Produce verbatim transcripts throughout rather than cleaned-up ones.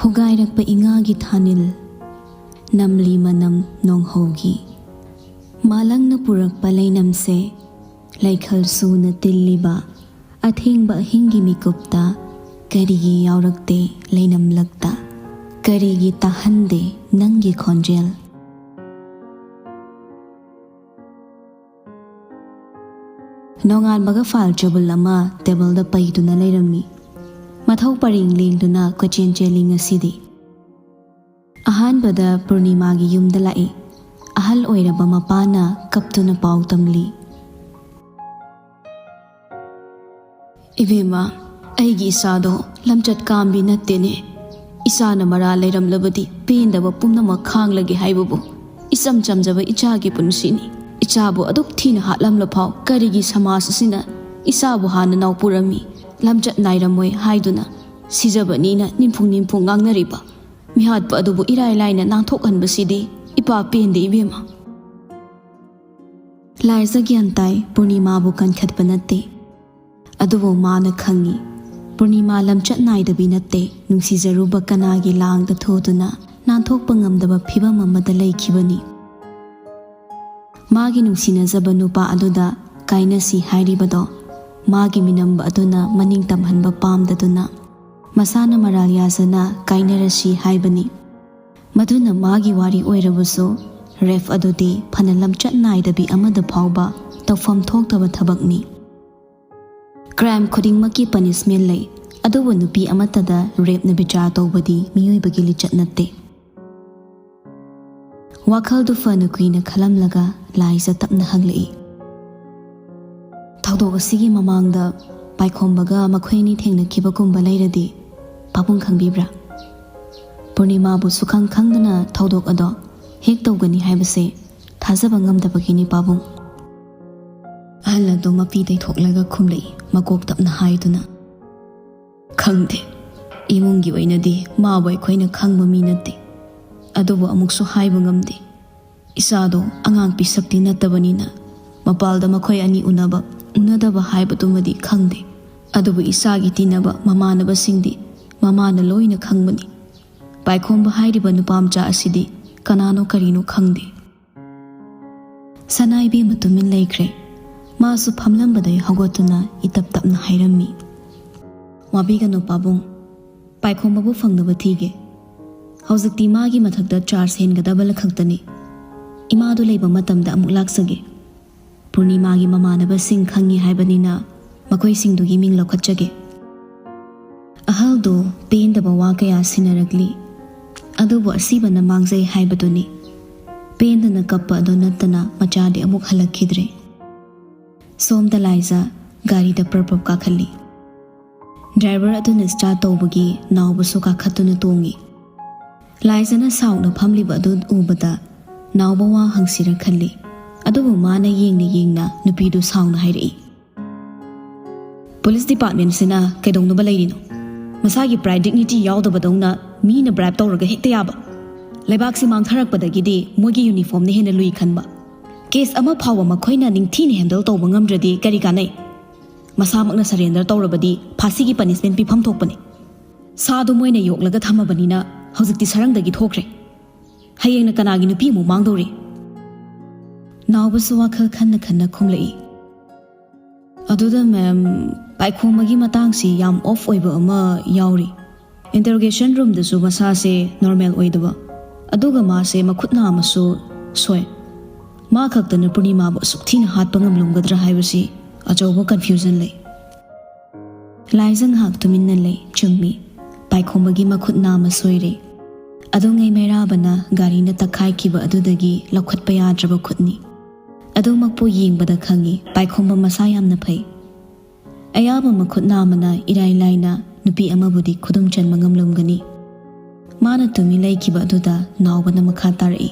ꯎꯒꯥꯏꯔꯛꯄ ꯏꯉꯥꯒꯤ ꯊꯥꯅꯤꯜ, ꯅꯝꯂꯤ ꯃꯅꯝ ꯅꯣꯡꯍꯧꯒꯤ꯫ ꯃꯥꯂꯪꯅ ꯄꯨꯔꯛꯄ ꯂꯩꯅꯝꯁꯦ, ꯂꯩꯈꯜ ꯁꯨꯅ ꯇꯤꯜꯂꯤꯕ ꯑꯊꯦꯡꯕ ꯑꯍꯤꯡꯒꯤ ꯃꯤꯀꯨꯞꯇ ꯀꯔꯤꯒꯤ ꯌꯥꯎꯔꯛꯇꯦ ꯂꯩꯅꯝꯂꯛꯇ? ꯀꯔꯤꯒꯤ ꯇꯥꯍꯟꯗꯦ ꯅꯪꯒꯤ ꯈꯣꯟꯖꯦꯜ? ꯅꯣꯡꯉꯥꯟꯕꯒ ꯐꯥꯏꯜ ꯆꯕꯨꯜ ꯑꯃ ꯇꯦꯕꯜꯗ ꯄꯩꯗꯨꯅ ꯂꯩꯔꯝꯃꯤ꯫ ꯃꯊꯧ ꯄꯔꯦꯡ ꯂꯦꯡꯗꯨꯅ ꯀꯣꯏꯆꯦꯟ ꯆꯦꯜꯂꯤ ꯉꯁꯤꯗꯤ꯫ ꯑꯍꯥꯟꯕꯗ ꯄꯨꯔꯅꯤꯃꯥꯒꯤ ꯌꯨꯝꯗ ꯂꯥꯛꯏ꯫ ꯑꯍꯜ ꯑꯣꯏꯔꯕ ꯃꯄꯥꯅ ꯀꯞꯇꯨꯅ ꯄꯥꯎ ꯇꯝꯂꯤ꯫ "ꯏꯕꯦꯝꯃ, ꯑꯩꯒꯤ ꯏꯆꯥꯗꯣ ꯂꯝꯆꯠ ꯀꯥꯝꯕꯤ ꯅꯠꯇꯦꯅꯦ꯫ ꯏꯆꯥꯅ ꯃꯔꯥ ꯂꯩꯔꯝꯂꯕꯗꯤ ꯄꯦꯟꯗꯕ ꯄꯨꯝꯅꯃꯛ ꯈꯥꯡꯂꯒꯦ ꯍꯥꯏꯕꯕꯨ, ꯏꯆꯝ ꯆꯝꯖꯕ ꯏꯆꯥꯒꯤ ꯄꯨꯟꯁꯤꯅꯤ꯫ ꯏꯆꯥꯕꯨ ꯑꯗꯨꯛ ꯊꯤꯅ ꯍꯥꯠꯂꯝꯂꯐꯥꯎ ꯀꯔꯤꯒꯤ ꯁꯃꯥꯖ ꯑꯁꯤꯅ ꯏꯆꯥꯕꯨ ꯍꯥꯟꯅ ꯅꯥꯎꯄꯨꯔꯝꯃꯤ, ꯂꯝꯆꯠ ꯅꯥꯏꯔꯝꯃꯣꯏ ꯍꯥꯏꯗꯨꯅ ꯁꯤꯖꯕꯅꯤꯅ ꯅꯤꯝꯐꯨ ꯅꯤꯝꯐꯨ ꯉꯥꯡꯅꯔꯤꯕ ꯃꯤꯍꯥꯠꯄ ꯑꯗꯨꯕꯨ ꯏꯔꯥꯏ ꯂꯥꯏꯅ ꯅꯥꯟꯊꯣꯛꯍꯟꯕꯁꯤꯗꯤ ꯏꯄꯥ ꯄꯦꯟꯗꯦ ꯏꯕꯦꯝꯃ"꯫ ꯂꯥꯏꯖ ꯒ꯭ꯌꯥꯟ ꯇꯥꯏ, ꯄꯨꯔꯅꯤꯃꯥꯕꯨ ꯀꯟꯈꯠꯄ ꯅꯠꯇꯦ꯫ ꯑꯗꯨꯕꯨ ꯃꯥꯅ ꯈꯪꯏ, ꯄꯨꯔꯅꯤꯃꯥ ꯂꯝꯆꯠ ꯅꯥꯏꯗꯕꯤ ꯅꯠꯇꯦ, ꯅꯨꯡꯁꯤꯖꯔꯨꯕ ꯀꯅꯥꯒꯤ ꯂꯥꯡꯗ ꯊꯨꯗꯨꯅ ꯅꯥꯟꯊꯣꯛꯄ ꯉꯝꯗꯕ ꯐꯤꯚꯝ ꯑꯃꯗ ꯂꯩꯈꯤꯕꯅꯤ꯫ ꯃꯥꯒꯤ ꯅꯨꯡꯁꯤꯅꯖꯕ ꯅꯨꯄꯥ ꯑꯗꯨꯗ ꯀꯥꯏꯅꯁꯤ ꯍꯥꯏꯔꯤꯕꯗꯣ, ꯃꯥꯒꯤ ꯃꯤꯅꯝꯕ ꯑꯗꯨꯅ ꯃꯅꯤꯡ ꯇꯝꯍꯟꯕ ꯄꯥꯝꯗꯗꯨꯅ, ꯃꯁꯥꯅ ꯃꯔꯥꯜ ꯌꯥꯖꯅ ꯀꯥꯏꯅꯔꯁꯤ ꯍꯥꯏꯕꯅꯤ꯫ ꯃꯗꯨꯅ ꯃꯥꯒꯤ ꯋꯥꯔꯤ ꯑꯣꯏꯔꯕꯁꯨ, ꯔꯦꯞ ꯑꯗꯨꯗꯤ ꯐꯅ ꯂꯝꯆꯠ ꯅꯥꯏꯗꯕꯤ ꯑꯃꯗ ꯐꯥꯎꯕ ꯇꯧꯐꯝ ꯊꯣꯛꯇꯕ ꯊꯕꯛꯅꯤ꯫ ꯀ꯭ꯔꯥꯏꯝ ꯈꯨꯗꯤꯡꯃꯛꯀꯤ ꯄꯅꯤꯁꯃꯦꯟ ꯂꯩ, ꯑꯗꯨꯕꯨ ꯅꯨꯄꯤ ꯑꯃꯠꯇꯗ ꯔꯦꯞꯅ ꯕꯤꯆꯥꯔ ꯇꯧꯕꯗꯤ ꯃꯤꯑꯣꯏꯕꯒꯤ ꯂꯤꯆꯠ ꯅꯠꯇꯦ꯫ ꯋꯥꯈꯜꯗꯨ ꯐꯅ ꯀꯨꯏꯅ ꯈꯜꯂꯝꯂꯒ ꯂꯥꯏꯖ ꯇꯞꯅ ꯍꯪꯂꯛꯏ, "ꯊꯧꯗꯣꯛ ꯑꯁꯤꯒꯤ ꯃꯃꯥꯡꯗ ꯄꯥꯏꯈꯣꯝꯕꯒ ꯃꯈꯣꯏ ꯑꯅꯤ ꯊꯦꯡꯅꯈꯤꯕꯒꯨꯝꯕ ꯂꯩꯔꯗꯤ ꯄꯥꯕꯨꯡ ꯈꯪꯕꯤꯕ꯭ꯔꯥ?" ꯄꯨꯔꯅꯤꯃꯥꯕꯨ ꯁꯨꯈꯪ ꯈꯪꯗꯅ ꯊꯧꯗꯣꯛ ꯑꯗꯣ ꯍꯦꯛ ꯇꯧꯒꯅꯤ ꯍꯥꯏꯕꯁꯦ ꯊꯥꯖꯕ ꯉꯝꯗꯕꯒꯤꯅꯤ ꯄꯥꯕꯨꯡ꯫ ꯑꯍꯜ ꯑꯗꯨ ꯃꯄꯤ ꯇꯩꯊꯣꯛꯂꯒ ꯈꯨꯝꯂꯛꯏ, ꯃꯀꯣꯛ ꯇꯞꯅ ꯍꯥꯏꯗꯨꯅ, "ꯈꯪꯗꯦ꯫ ꯏꯃꯨꯡꯒꯤ ꯑꯣꯏꯅꯗꯤ ꯃꯥꯕꯨ ꯑꯩꯈꯣꯏꯅ ꯈꯪꯕ ꯃꯤ ꯅꯠꯇꯦ꯫ ꯑꯗꯨꯕꯨ ꯑꯃꯨꯛꯁꯨ ꯍꯥꯏꯕ ꯉꯝꯗꯦ꯫ ꯏꯆꯥꯗꯣ ꯑꯉꯥꯡ ꯄꯤꯁꯛꯇꯤ ꯅꯠꯇꯕꯅꯤꯅ ꯃꯄꯥꯜꯗ ꯃꯈꯣꯏ ꯑꯅꯤ ꯎꯅꯕ ꯎꯅꯗꯕ ꯍꯥꯏꯕꯗꯨꯃꯗꯤ ꯈꯪꯗꯦ꯫ ꯑꯗꯨꯕꯨ ꯏꯆꯥꯒꯤ ꯇꯤꯟꯅꯕ ꯃꯃꯥꯟꯅꯕꯁꯤꯡꯗꯤ ꯃꯃꯥꯅ ꯂꯣꯏꯅ ꯈꯪꯕꯅꯤ꯫ ꯄꯥꯏꯈꯣꯝꯕ ꯍꯥꯏꯔꯤꯕ ꯅꯨꯄꯥ ꯃꯆꯥ ꯑꯁꯤꯗꯤ ꯀꯅꯥꯅꯣ ꯀꯔꯤꯅꯣ ꯈꯪꯗꯦ꯫ ꯁꯅꯥ ꯏꯕꯦꯝꯃ ꯇꯨꯃꯤꯟ ꯂꯩꯈ꯭ꯔꯦ꯫ ꯃꯥꯁꯨ ꯐꯝꯂꯝꯕꯗꯩ ꯍꯧꯒꯠꯇꯨꯅ ꯏꯇꯞ ꯇꯞꯅ ꯍꯥꯏꯔꯝꯃꯤ, "ꯋꯥꯕꯤꯒꯅꯨ ꯄꯥꯕꯨꯡ, ꯄꯥꯏꯈꯣꯝꯕꯕꯨ ꯐꯪꯅꯕ ꯊꯤꯒꯦ꯫ ꯍꯧꯖꯤꯛꯇꯤ ꯃꯥꯒꯤ ꯃꯊꯛꯇ ꯆꯥꯔꯖ ꯍꯦꯟꯒꯗꯕ ꯈꯛꯇꯅꯤ꯫ ꯏꯃꯥꯗꯨ ꯂꯩꯕ ꯃꯇꯝꯗ ꯑꯃꯨꯛ ꯂꯥꯛꯆꯒꯦ꯫ ꯄꯨꯔꯅꯤꯃꯥꯒꯤ ꯃꯃꯥꯟꯅꯕꯁꯤꯡ ꯈꯪꯉꯤ ꯍꯥꯏꯕꯅꯤꯅ ꯃꯈꯣꯏꯁꯤꯡꯗꯨꯒꯤ ꯃꯤꯡ ꯂꯧꯈꯠꯆꯒꯦ꯫" ꯑꯍꯜꯗꯨ ꯄꯦꯟꯗꯕ ꯋꯥ ꯀꯌꯥ ꯁꯤꯟꯅꯔꯛꯂꯤ꯫ ꯑꯗꯨꯕꯨ ꯑꯁꯤꯕꯅ ꯃꯥꯡꯖꯩ ꯍꯥꯏꯕꯗꯨꯅꯤ꯫ ꯄꯦꯟꯗꯅ ꯀꯞꯄ ꯑꯗꯨ ꯅꯠꯇꯅ ꯃꯆꯥꯗꯤ ꯑꯃꯨꯛ ꯍꯜꯂꯛꯈꯤꯗ꯭ꯔꯦ꯫ ꯁꯣꯝꯗ ꯂꯥꯏꯖ ꯒꯥꯔꯤꯗ ꯄ꯭ꯔꯞ-ꯄ꯭ꯔꯞ ꯀꯥꯈꯠꯂꯤ꯫ ꯗ꯭ꯔꯥꯏꯚꯔ ꯑꯗꯨꯅ ꯁ꯭ꯇꯥꯔꯠ ꯇꯧꯕꯒꯤ ꯅꯥꯎꯕꯁꯨ ꯀꯥꯈꯠꯇꯨꯅ ꯇꯣꯡꯉꯤ꯫ ꯂꯥꯏꯖꯅ ꯁꯥꯎꯅ ꯐꯝꯂꯤꯕ ꯑꯗꯨ ꯎꯕꯗ ꯅꯥꯎꯕ ꯋꯥ ꯍꯪꯁꯤꯔ ꯈꯜꯂꯤ꯫ ꯑꯗꯨꯕꯨ ꯃꯥꯅ ꯌꯦꯡꯅ ꯌꯦꯡꯅ ꯅꯨꯄꯤꯗꯨ ꯁꯥꯎꯅ ꯍꯥꯏꯔꯛꯏ, "ꯄꯨꯂꯤꯁ ꯗꯤꯄꯥꯔꯠꯃꯦꯟꯁꯤꯅ ꯀꯩꯗꯧꯅꯕ ꯂꯩꯔꯤꯅꯣ? ꯃꯁꯥꯒꯤ ꯄ꯭ꯔꯥꯏꯗ ꯗꯤꯒꯅꯤꯇꯤ ꯌꯥꯎꯗꯕꯗꯧꯅ ꯃꯤꯅ ꯕ꯭ꯔꯥꯏꯕ ꯇꯧꯔꯒ ꯍꯦꯛꯇ ꯌꯥꯕ? ꯂꯩꯕꯥꯛꯁꯤ ꯃꯥꯡꯊꯔꯛꯄꯗꯒꯤꯗꯤ ꯃꯣꯏꯒꯤ ꯌꯨꯅꯤꯐꯣꯔꯝꯅ ꯍꯦꯟꯅ ꯂꯨꯏ ꯈꯟꯕ꯫ ꯀꯦꯁ ꯑꯃ ꯐꯥꯎꯕ ꯃꯈꯣꯏꯅ ꯅꯤꯡꯊꯤꯅ ꯍꯦꯟꯗꯜ ꯇꯧꯕ ꯉꯝꯗ꯭ꯔꯗꯤ ꯀꯔꯤ ꯀꯥꯟꯅꯩ? ꯃꯁꯥꯃꯛꯅ ꯁꯔꯦꯟꯗꯔ ꯇꯧꯔꯕꯗꯤ ꯐꯥꯁꯤꯒꯤ ꯄꯅꯤꯁꯃꯦꯟ ꯄꯤꯐꯝ ꯊꯣꯛꯄꯅꯤ꯫ ꯁꯥꯗꯨ ꯃꯣꯏꯅ ꯌꯣꯛꯂꯒ ꯊꯝꯃꯕꯅꯤꯅ ꯍꯧꯖꯤꯛꯇꯤ ꯁꯔꯪꯗꯒꯤ ꯊꯣꯛꯈ꯭ꯔꯦ꯫ ꯍꯌꯦꯡꯅ ꯀꯅꯥꯒꯤ ꯅꯨꯄꯤ ꯑꯃꯨꯛ ꯃꯥꯡꯗꯧꯔꯤ?" ꯅꯥꯎꯕꯁꯨ ꯋꯥꯈꯜ ꯈꯟꯅ ꯈꯟꯅ ꯈꯨꯝꯂꯛꯏ, "ꯑꯗꯨꯗ ꯃꯦꯝ, ꯄꯥꯏꯈꯣꯝꯕꯒꯤ ꯃꯇꯥꯡꯁꯤ ꯌꯥꯝ ꯑꯣꯐ ꯑꯣꯏꯕ ꯑꯃ ꯌꯥꯎꯔꯤ꯫ ꯏꯟꯇꯔꯣꯒꯦꯁꯟ ꯔꯨꯝꯗꯁꯨ ꯃꯁꯥꯁꯦ ꯅꯣꯔꯃꯦꯜ ꯑꯣꯏꯗꯕ, ꯑꯗꯨꯒ ꯃꯥꯁꯦ ꯃꯈꯨꯠ ꯅꯥꯝꯃꯁꯨ ꯁꯣꯏ꯫ ꯃꯥ ꯈꯛꯇꯅ ꯄꯨꯔꯅꯤꯃꯥꯕꯨ ꯑꯁꯨꯛ ꯊꯤꯅ ꯍꯥꯠꯄ ꯉꯝꯂꯝꯒꯗ꯭ꯔꯥ ꯍꯥꯏꯕꯁꯤ ꯑꯆꯧꯕ ꯀꯟꯐ꯭ꯌꯨꯖꯟ ꯂꯩ꯫" ꯂꯥꯏꯖ ꯉꯥꯏꯍꯥꯛ ꯇꯨꯃꯤꯟꯅ ꯂꯩ꯫ ꯆꯨꯝꯃꯤ, ꯄꯥꯏꯈꯣꯝꯕꯒꯤ ꯃꯈꯨꯠ ꯅꯥꯝꯃ ꯁꯣꯏꯔꯦ꯫ ꯑꯗꯨꯉꯩ ꯃꯩꯔꯥꯕꯅ ꯒꯥꯔꯤꯅ ꯇꯛꯈꯥꯏꯈꯤꯕ ꯑꯗꯨꯗꯒꯤ ꯂꯧꯈꯠꯄ ꯌꯥꯗ꯭ꯔꯕ ꯈꯨꯠꯅꯤ꯫ ꯑꯗꯨꯃꯛꯄꯨ ꯌꯦꯡꯕꯗ ꯈꯪꯏ, ꯄꯥꯏꯈꯣꯝꯕ ꯃꯁꯥ ꯌꯥꯝꯅ ꯐꯩ꯫ ꯑꯌꯥꯕ ꯃꯈꯨꯠ ꯅꯥꯝꯃꯅ ꯏꯔꯥꯏ ꯂꯥꯏꯅ ꯅꯨꯄꯤ ꯑꯃꯕꯨꯗꯤ ꯈꯨꯗꯨꯝ ꯆꯟꯕ ꯉꯝꯂꯝꯒꯅꯤ꯫ ꯃꯥꯅ ꯇꯨꯃꯤꯟ ꯂꯩꯈꯤꯕ ꯑꯗꯨꯗ ꯅꯥꯎꯕꯅ ꯃꯈꯥ ꯇꯥꯔꯛꯏ,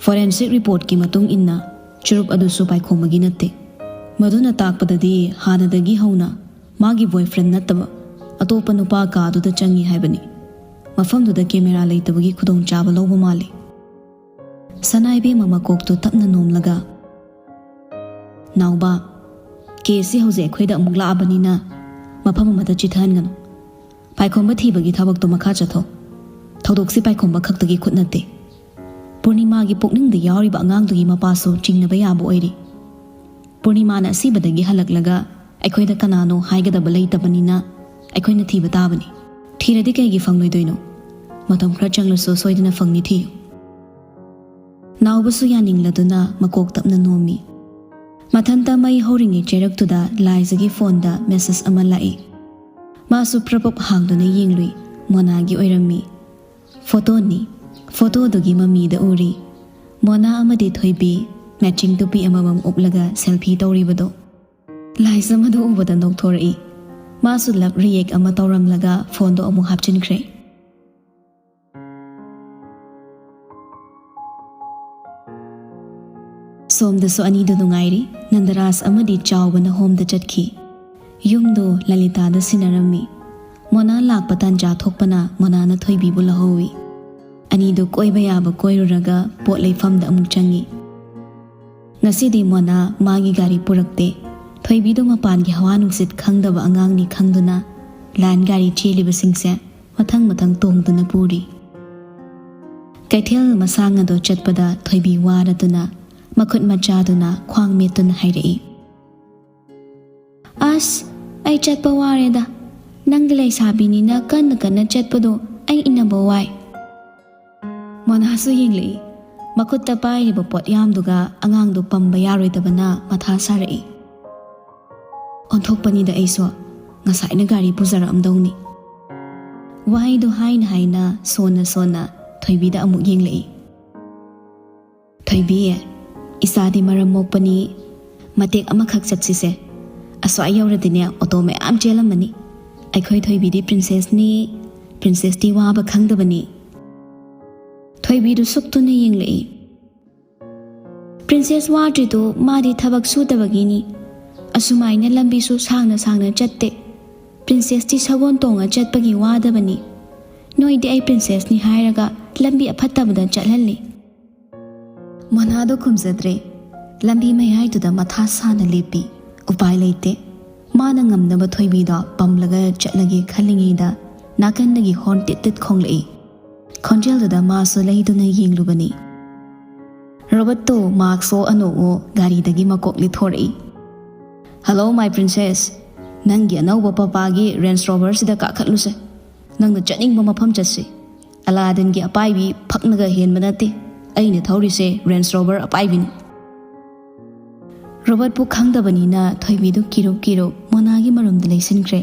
"ꯐꯣꯔꯦꯟꯁꯤꯛ ꯔꯤꯄꯣꯔꯠꯀꯤ ꯃꯇꯨꯡ ꯏꯟꯅ ꯆꯨꯔꯨꯞ ꯑꯗꯨꯁꯨ ꯄꯥꯏꯈꯣꯝꯕꯒꯤ ꯅꯠꯇꯦ꯫ ꯃꯗꯨꯅ ꯇꯥꯛꯄꯗꯗꯤ ꯍꯥꯟꯅꯗꯒꯤ ꯍꯧꯅ ꯃꯥꯒꯤ ꯕꯣꯏꯐ꯭ꯔꯦꯟ ꯅꯠꯇꯕ ꯑꯇꯣꯞꯄ ꯅꯨꯄꯥ ꯀꯥꯗꯨꯗ ꯆꯪꯉꯤ ꯍꯥꯏꯕꯅꯤ꯫ ꯃꯐꯝꯗꯨꯗ ꯀꯦꯃꯦꯔꯥ ꯂꯩꯇꯕꯒꯤ ꯈꯨꯗꯣꯡꯆꯥꯕ ꯂꯧꯕ ꯃꯥꯜꯂꯤ꯫" ꯁꯅꯥ ꯏꯕꯦꯝꯃ ꯃꯀꯣꯛꯇꯨ ꯇꯞꯅ ꯅꯣꯝꯂꯒ, "ꯅꯥꯎꯕ, ꯀꯦꯁꯁꯤ ꯍꯧꯖꯤꯛ ꯑꯩꯈꯣꯏꯗ ꯑꯃꯨꯛ ꯂꯥꯛꯑꯕꯅꯤꯅ ꯃꯐꯝ ꯑꯃꯗ ꯆꯤꯊꯍꯟꯒꯅꯨ꯫ ꯄꯥꯏꯈꯣꯝꯕ ꯊꯤꯕꯒꯤ ꯊꯕꯛꯇꯣ ꯃꯈꯥ ꯆꯠꯊꯧ꯫ ꯊꯧꯗꯣꯛꯁꯤ ꯄꯥꯏꯈꯣꯝꯕ ꯈꯛꯇꯒꯤ ꯈꯨꯠ ꯅꯠꯇꯦ꯫ ꯄꯨꯔꯅꯤꯃꯥꯒꯤ ꯄꯨꯛꯅꯤꯡꯗ ꯌꯥꯎꯔꯤꯕ ꯑꯉꯥꯡꯗꯨꯒꯤ ꯃꯄꯥꯁꯨ ꯆꯤꯡꯅꯕ ꯌꯥꯕ ꯑꯣꯏꯔꯤ꯫ ꯄꯨꯔꯅꯤꯃꯥꯅ ꯑꯁꯤꯕꯗꯒꯤ ꯍꯜꯂꯛꯂꯒ ꯑꯩꯈꯣꯏꯗ ꯀꯅꯥꯅꯣ ꯍꯥꯏꯒꯗꯕ ꯂꯩꯇꯕꯅꯤꯅ ꯑꯩꯈꯣꯏꯅ ꯊꯤꯕ ꯇꯥꯕꯅꯤ꯫ ꯊꯤꯔꯗꯤ ꯀꯩꯒꯤ ꯐꯪꯂꯣꯏꯗꯣꯏꯅꯣ? ꯃꯇꯝ ꯈꯔ ꯆꯪꯂꯁꯨ ꯁꯣꯏꯗꯅ ꯐꯪꯅꯤ, ꯊꯤꯌꯨ꯫ ꯅꯥꯎꯕꯁꯨ ꯌꯥꯅꯤꯡꯂꯗꯨꯅ ꯃꯀꯣꯛ ꯇꯞꯅ ꯅꯣꯝꯃꯤ꯫ ꯃꯊꯟꯇ ꯃꯩ ꯍꯧꯔꯤꯉꯩ ꯆꯩꯔꯛꯇꯨꯗ ꯂꯥꯏꯖꯒꯤ ꯐꯣꯟꯗ ꯃꯦꯁꯦꯖ ꯑꯃ ꯂꯥꯛꯏ꯫ ꯃꯥꯁꯨ ꯄ꯭ꯔꯄꯞ ꯍꯥꯡꯗꯨꯅ ꯌꯦꯡꯂꯨꯏ꯫ ꯃꯣꯅꯥꯒꯤ ꯑꯣꯏꯔꯝꯃꯤ꯫ ꯐꯣꯇꯣꯅꯤ꯫ ꯐꯣꯇꯣꯗꯨꯒꯤ ꯃꯃꯤꯗ ꯎꯔꯤ ꯃꯣꯅꯥ ꯑꯃꯗꯤ ꯊꯣꯏꯕꯤ ꯃꯦꯆꯤꯡ ꯇꯨꯄꯤ ꯑꯃꯃꯝ ꯎꯞꯂꯒ ꯁꯦꯜꯐꯤ ꯇꯧꯔꯤꯕꯗꯣ꯫ ꯂꯥꯏꯖ ꯃꯗꯨ ꯎꯕꯗ ꯅꯣꯛꯊꯣꯔꯛꯏ꯫ ꯃꯥꯁꯨ ꯂꯞ ꯔꯤꯌꯦꯛ ꯑꯃ ꯇꯧꯔꯝꯂꯒ ꯐꯣꯟꯗꯣ ꯑꯃꯨꯛ ꯍꯥꯞꯆꯤꯟꯈ꯭ꯔꯦ꯫ ꯁꯣꯝꯗꯁꯨ ꯑꯅꯤꯗꯨ ꯅꯨꯡꯉꯥꯏꯔꯤ꯫ ꯅꯟꯗꯔꯥꯖ ꯑꯃꯗꯤ ꯆꯥꯎꯕꯅ ꯍꯣꯝꯗ ꯆꯠꯈꯤ꯫ ꯌꯨꯝꯗꯨ ꯂꯂꯤꯇꯥꯗ ꯁꯤꯟꯅꯔꯝꯃꯤ꯫ ꯃꯣꯅꯥ ꯂꯥꯛꯄ ꯇꯥꯟꯖꯥ ꯊꯣꯛꯄꯅ ꯃꯣꯅꯥꯅ ꯊꯣꯏꯕꯤꯕꯨ ꯂꯧꯍꯧꯏ꯫ ꯑꯅꯤꯗꯨ ꯀꯣꯏꯕ ꯌꯥꯕ ꯀꯣꯏꯔꯨꯔꯒ ꯄꯣꯠ ꯂꯩꯐꯝꯗ ꯑꯃꯨꯛ ꯆꯪꯉꯤ꯫ ꯉꯁꯤꯗꯤ ꯃꯣꯅꯥ ꯃꯥꯒꯤ ꯒꯥꯔꯤ ꯄꯨꯔꯛꯇꯦ꯫ ꯊꯣꯏꯕꯤꯗꯨ ꯃꯄꯥꯟꯒꯤ ꯍꯋꯥ ꯅꯨꯡꯁꯤꯠ ꯈꯪꯗꯕ ꯑꯉꯥꯡꯅꯤ ꯈꯪꯗꯨꯅ ꯂꯥꯏꯟ ꯒꯥꯔꯤ ꯆꯦꯜꯂꯤꯕꯁꯤꯡꯁꯦ ꯃꯊꯪ ꯃꯊꯪ ꯇꯣꯡꯗꯨꯅ ꯄꯨꯔꯤ꯫ ꯀꯩꯊꯦꯜ ꯃꯁꯥꯡ ꯑꯗꯨ ꯆꯠꯄꯗ ꯊꯣꯏꯕꯤ ꯋꯥꯔꯗꯨꯅ ꯃꯈꯨꯠ ꯃꯆꯥꯗꯨꯅ ꯈ꯭ꯋꯥꯡ ꯃꯦꯠꯇꯨꯅ ꯍꯥꯏꯔꯛꯏ, "ꯑꯁ, ꯑꯩ ꯆꯠꯄ ꯋꯥꯔꯦꯗ꯫ ꯅꯪꯗꯤ ꯂꯩꯁꯥꯕꯤꯅꯤꯅ ꯀꯟꯅ ꯀꯟꯅ ꯆꯠꯄꯗꯣ ꯑꯩ ꯏꯟꯅꯕ ꯋꯥꯏ꯫" ꯃꯣꯅꯥꯁꯨ ꯌꯦꯡꯂꯛꯏ꯫ ꯃꯈꯨꯠꯇ ꯄꯥꯏꯔꯤꯕ ꯄꯣꯠꯌꯥꯝꯗꯨꯒ ꯑꯉꯥꯡꯗꯨ ꯄꯝꯕ ꯌꯥꯔꯣꯏꯗꯕꯅ ꯃꯊꯥ ꯁꯥꯔꯛꯏ꯫ "ꯑꯣꯟꯊꯣꯛꯄꯅꯤꯗ ꯑꯩꯁꯨ, ꯉꯁꯥꯏꯅ ꯒꯥꯔꯤ ꯄꯨꯖꯔꯛꯑꯝꯗꯧꯅꯤ꯫" ꯋꯥꯍꯩꯗꯨ ꯍꯥꯏꯅ ꯍꯥꯏꯅ ꯁꯣꯟꯅ ꯁꯣꯟꯅ ꯊꯣꯏꯕꯤꯗ ꯑꯃꯨꯛ ꯌꯦꯡꯂꯛꯏ꯫ "ꯊꯣꯏꯕꯤ, ꯏꯆꯥꯗꯤ ꯃꯔꯝ ꯃꯣꯛꯄꯅꯤ, ꯃꯇꯦꯛ ꯑꯃꯈꯛ ꯆꯠꯁꯤꯁꯦ꯫ ꯑꯁ꯭ꯋꯥꯏ ꯌꯧꯔꯗꯤꯅꯦ ꯑꯣꯇꯣ ꯃꯌꯥꯝ ꯆꯦꯜꯂꯝꯃꯅꯤ꯫ ꯑꯩꯈꯣꯏ ꯊꯣꯏꯕꯤꯗꯤ ꯄ꯭ꯔꯤꯟꯁꯦꯁꯅꯤ, ꯄ꯭ꯔꯤꯟꯁꯦꯁꯇꯤ ꯋꯥꯕ ꯈꯪꯗꯕꯅꯤ꯫" ꯊꯣꯏꯕꯤꯗꯨ ꯁꯨꯛꯇꯨꯅ ꯌꯦꯡꯂꯛꯏ꯫ "ꯄ꯭ꯔꯤꯟꯁꯦꯁ ꯋꯥꯗ꯭ꯔꯤꯗꯨ ꯃꯥꯗꯤ ꯊꯕꯛ ꯁꯨꯗꯕꯒꯤꯅꯤ꯫ ꯑꯁꯨꯃꯥꯏꯅ ꯂꯝꯕꯤꯁꯨ ꯁꯥꯡꯅ ꯁꯥꯡꯅ ꯆꯠꯇꯦ꯫ ꯄ꯭ꯔꯤꯟꯁꯦꯁꯇꯤ ꯁꯒꯣꯜ ꯇꯣꯡꯉ ꯆꯠꯄꯒꯤ ꯋꯥꯗꯕꯅꯤ꯫ ꯅꯣꯏꯗꯤ ꯑꯩ ꯄ꯭ꯔꯤꯟꯁꯦꯁꯅꯤ ꯍꯥꯏꯔꯒ ꯂꯝꯕꯤ ꯑꯐꯠꯇꯕꯗ ꯆꯠꯍꯜꯂꯤ꯫" ꯃꯣꯅꯥꯗꯣ ꯈꯨꯝꯖꯗ꯭ꯔꯦ꯫ ꯂꯝꯕꯤ ꯃꯌꯥꯏꯗꯨꯗ ꯃꯊꯥ ꯁꯥꯅ ꯂꯦꯞꯄꯤ꯫ ꯎꯄꯥꯏ ꯂꯩꯇꯦ꯫ ꯃꯥꯅ ꯉꯝꯅꯕ ꯊꯣꯏꯕꯤꯗꯣ ꯄꯝꯂꯒ ꯆꯠꯂꯒꯦ ꯈꯜꯂꯤꯉꯩꯗ ꯅꯥꯀꯟꯗꯒꯤ ꯍꯣꯔꯟ ꯇꯤꯠ ꯇꯤꯠ ꯈꯣꯡꯂꯛꯏ꯫ ꯈꯣꯟꯖꯦꯜꯗꯨꯗ ꯃꯥꯁꯨ ꯂꯩꯗꯨꯅ ꯌꯦꯡꯂꯨꯕꯅꯤ꯫ ꯔꯣꯕꯔꯠꯇꯣ ꯃꯥꯛꯁ ꯑꯣꯛꯑ ꯅꯣꯛꯑ ꯒꯥꯔꯤꯗꯒꯤ ꯃꯀꯣꯛ ꯂꯤꯊꯣꯔꯛꯏ꯫ "Hello, my princess. ꯅꯪꯒꯤ ꯑꯅꯧꯕ ꯄꯄꯥꯒꯤ ꯔꯦꯟꯖ ꯔꯣꯚꯔꯁꯤꯗ ꯀꯥꯈꯠꯂꯨꯁꯦ꯫ ꯅꯪꯅ ꯆꯠꯅꯤꯡꯕ ꯃꯐꯝ ꯆꯠꯁꯤ꯫ ꯑꯂꯥꯗꯤꯟꯒꯤ ꯑꯄꯥꯏꯕꯤ ꯐꯛꯅꯒ ꯍꯦꯟꯕ ꯅꯠꯇꯦ꯫ ꯑꯩꯅ ꯊꯧꯔꯤꯁꯦ ꯔꯦꯟꯖ ꯔꯣꯚꯔ ꯑꯄꯥꯏꯕꯤꯅꯤ꯫" ꯔꯣꯕꯔꯠꯄꯨ ꯈꯪꯗꯕꯅꯤꯅ ꯊꯣꯏꯕꯤꯗꯨ ꯀꯤꯔꯨꯞ ꯀꯤꯔꯨꯞ ꯃꯣꯅꯥꯒꯤ ꯃꯔꯨꯝꯗ ꯂꯩꯁꯤꯟꯈ꯭ꯔꯦ꯫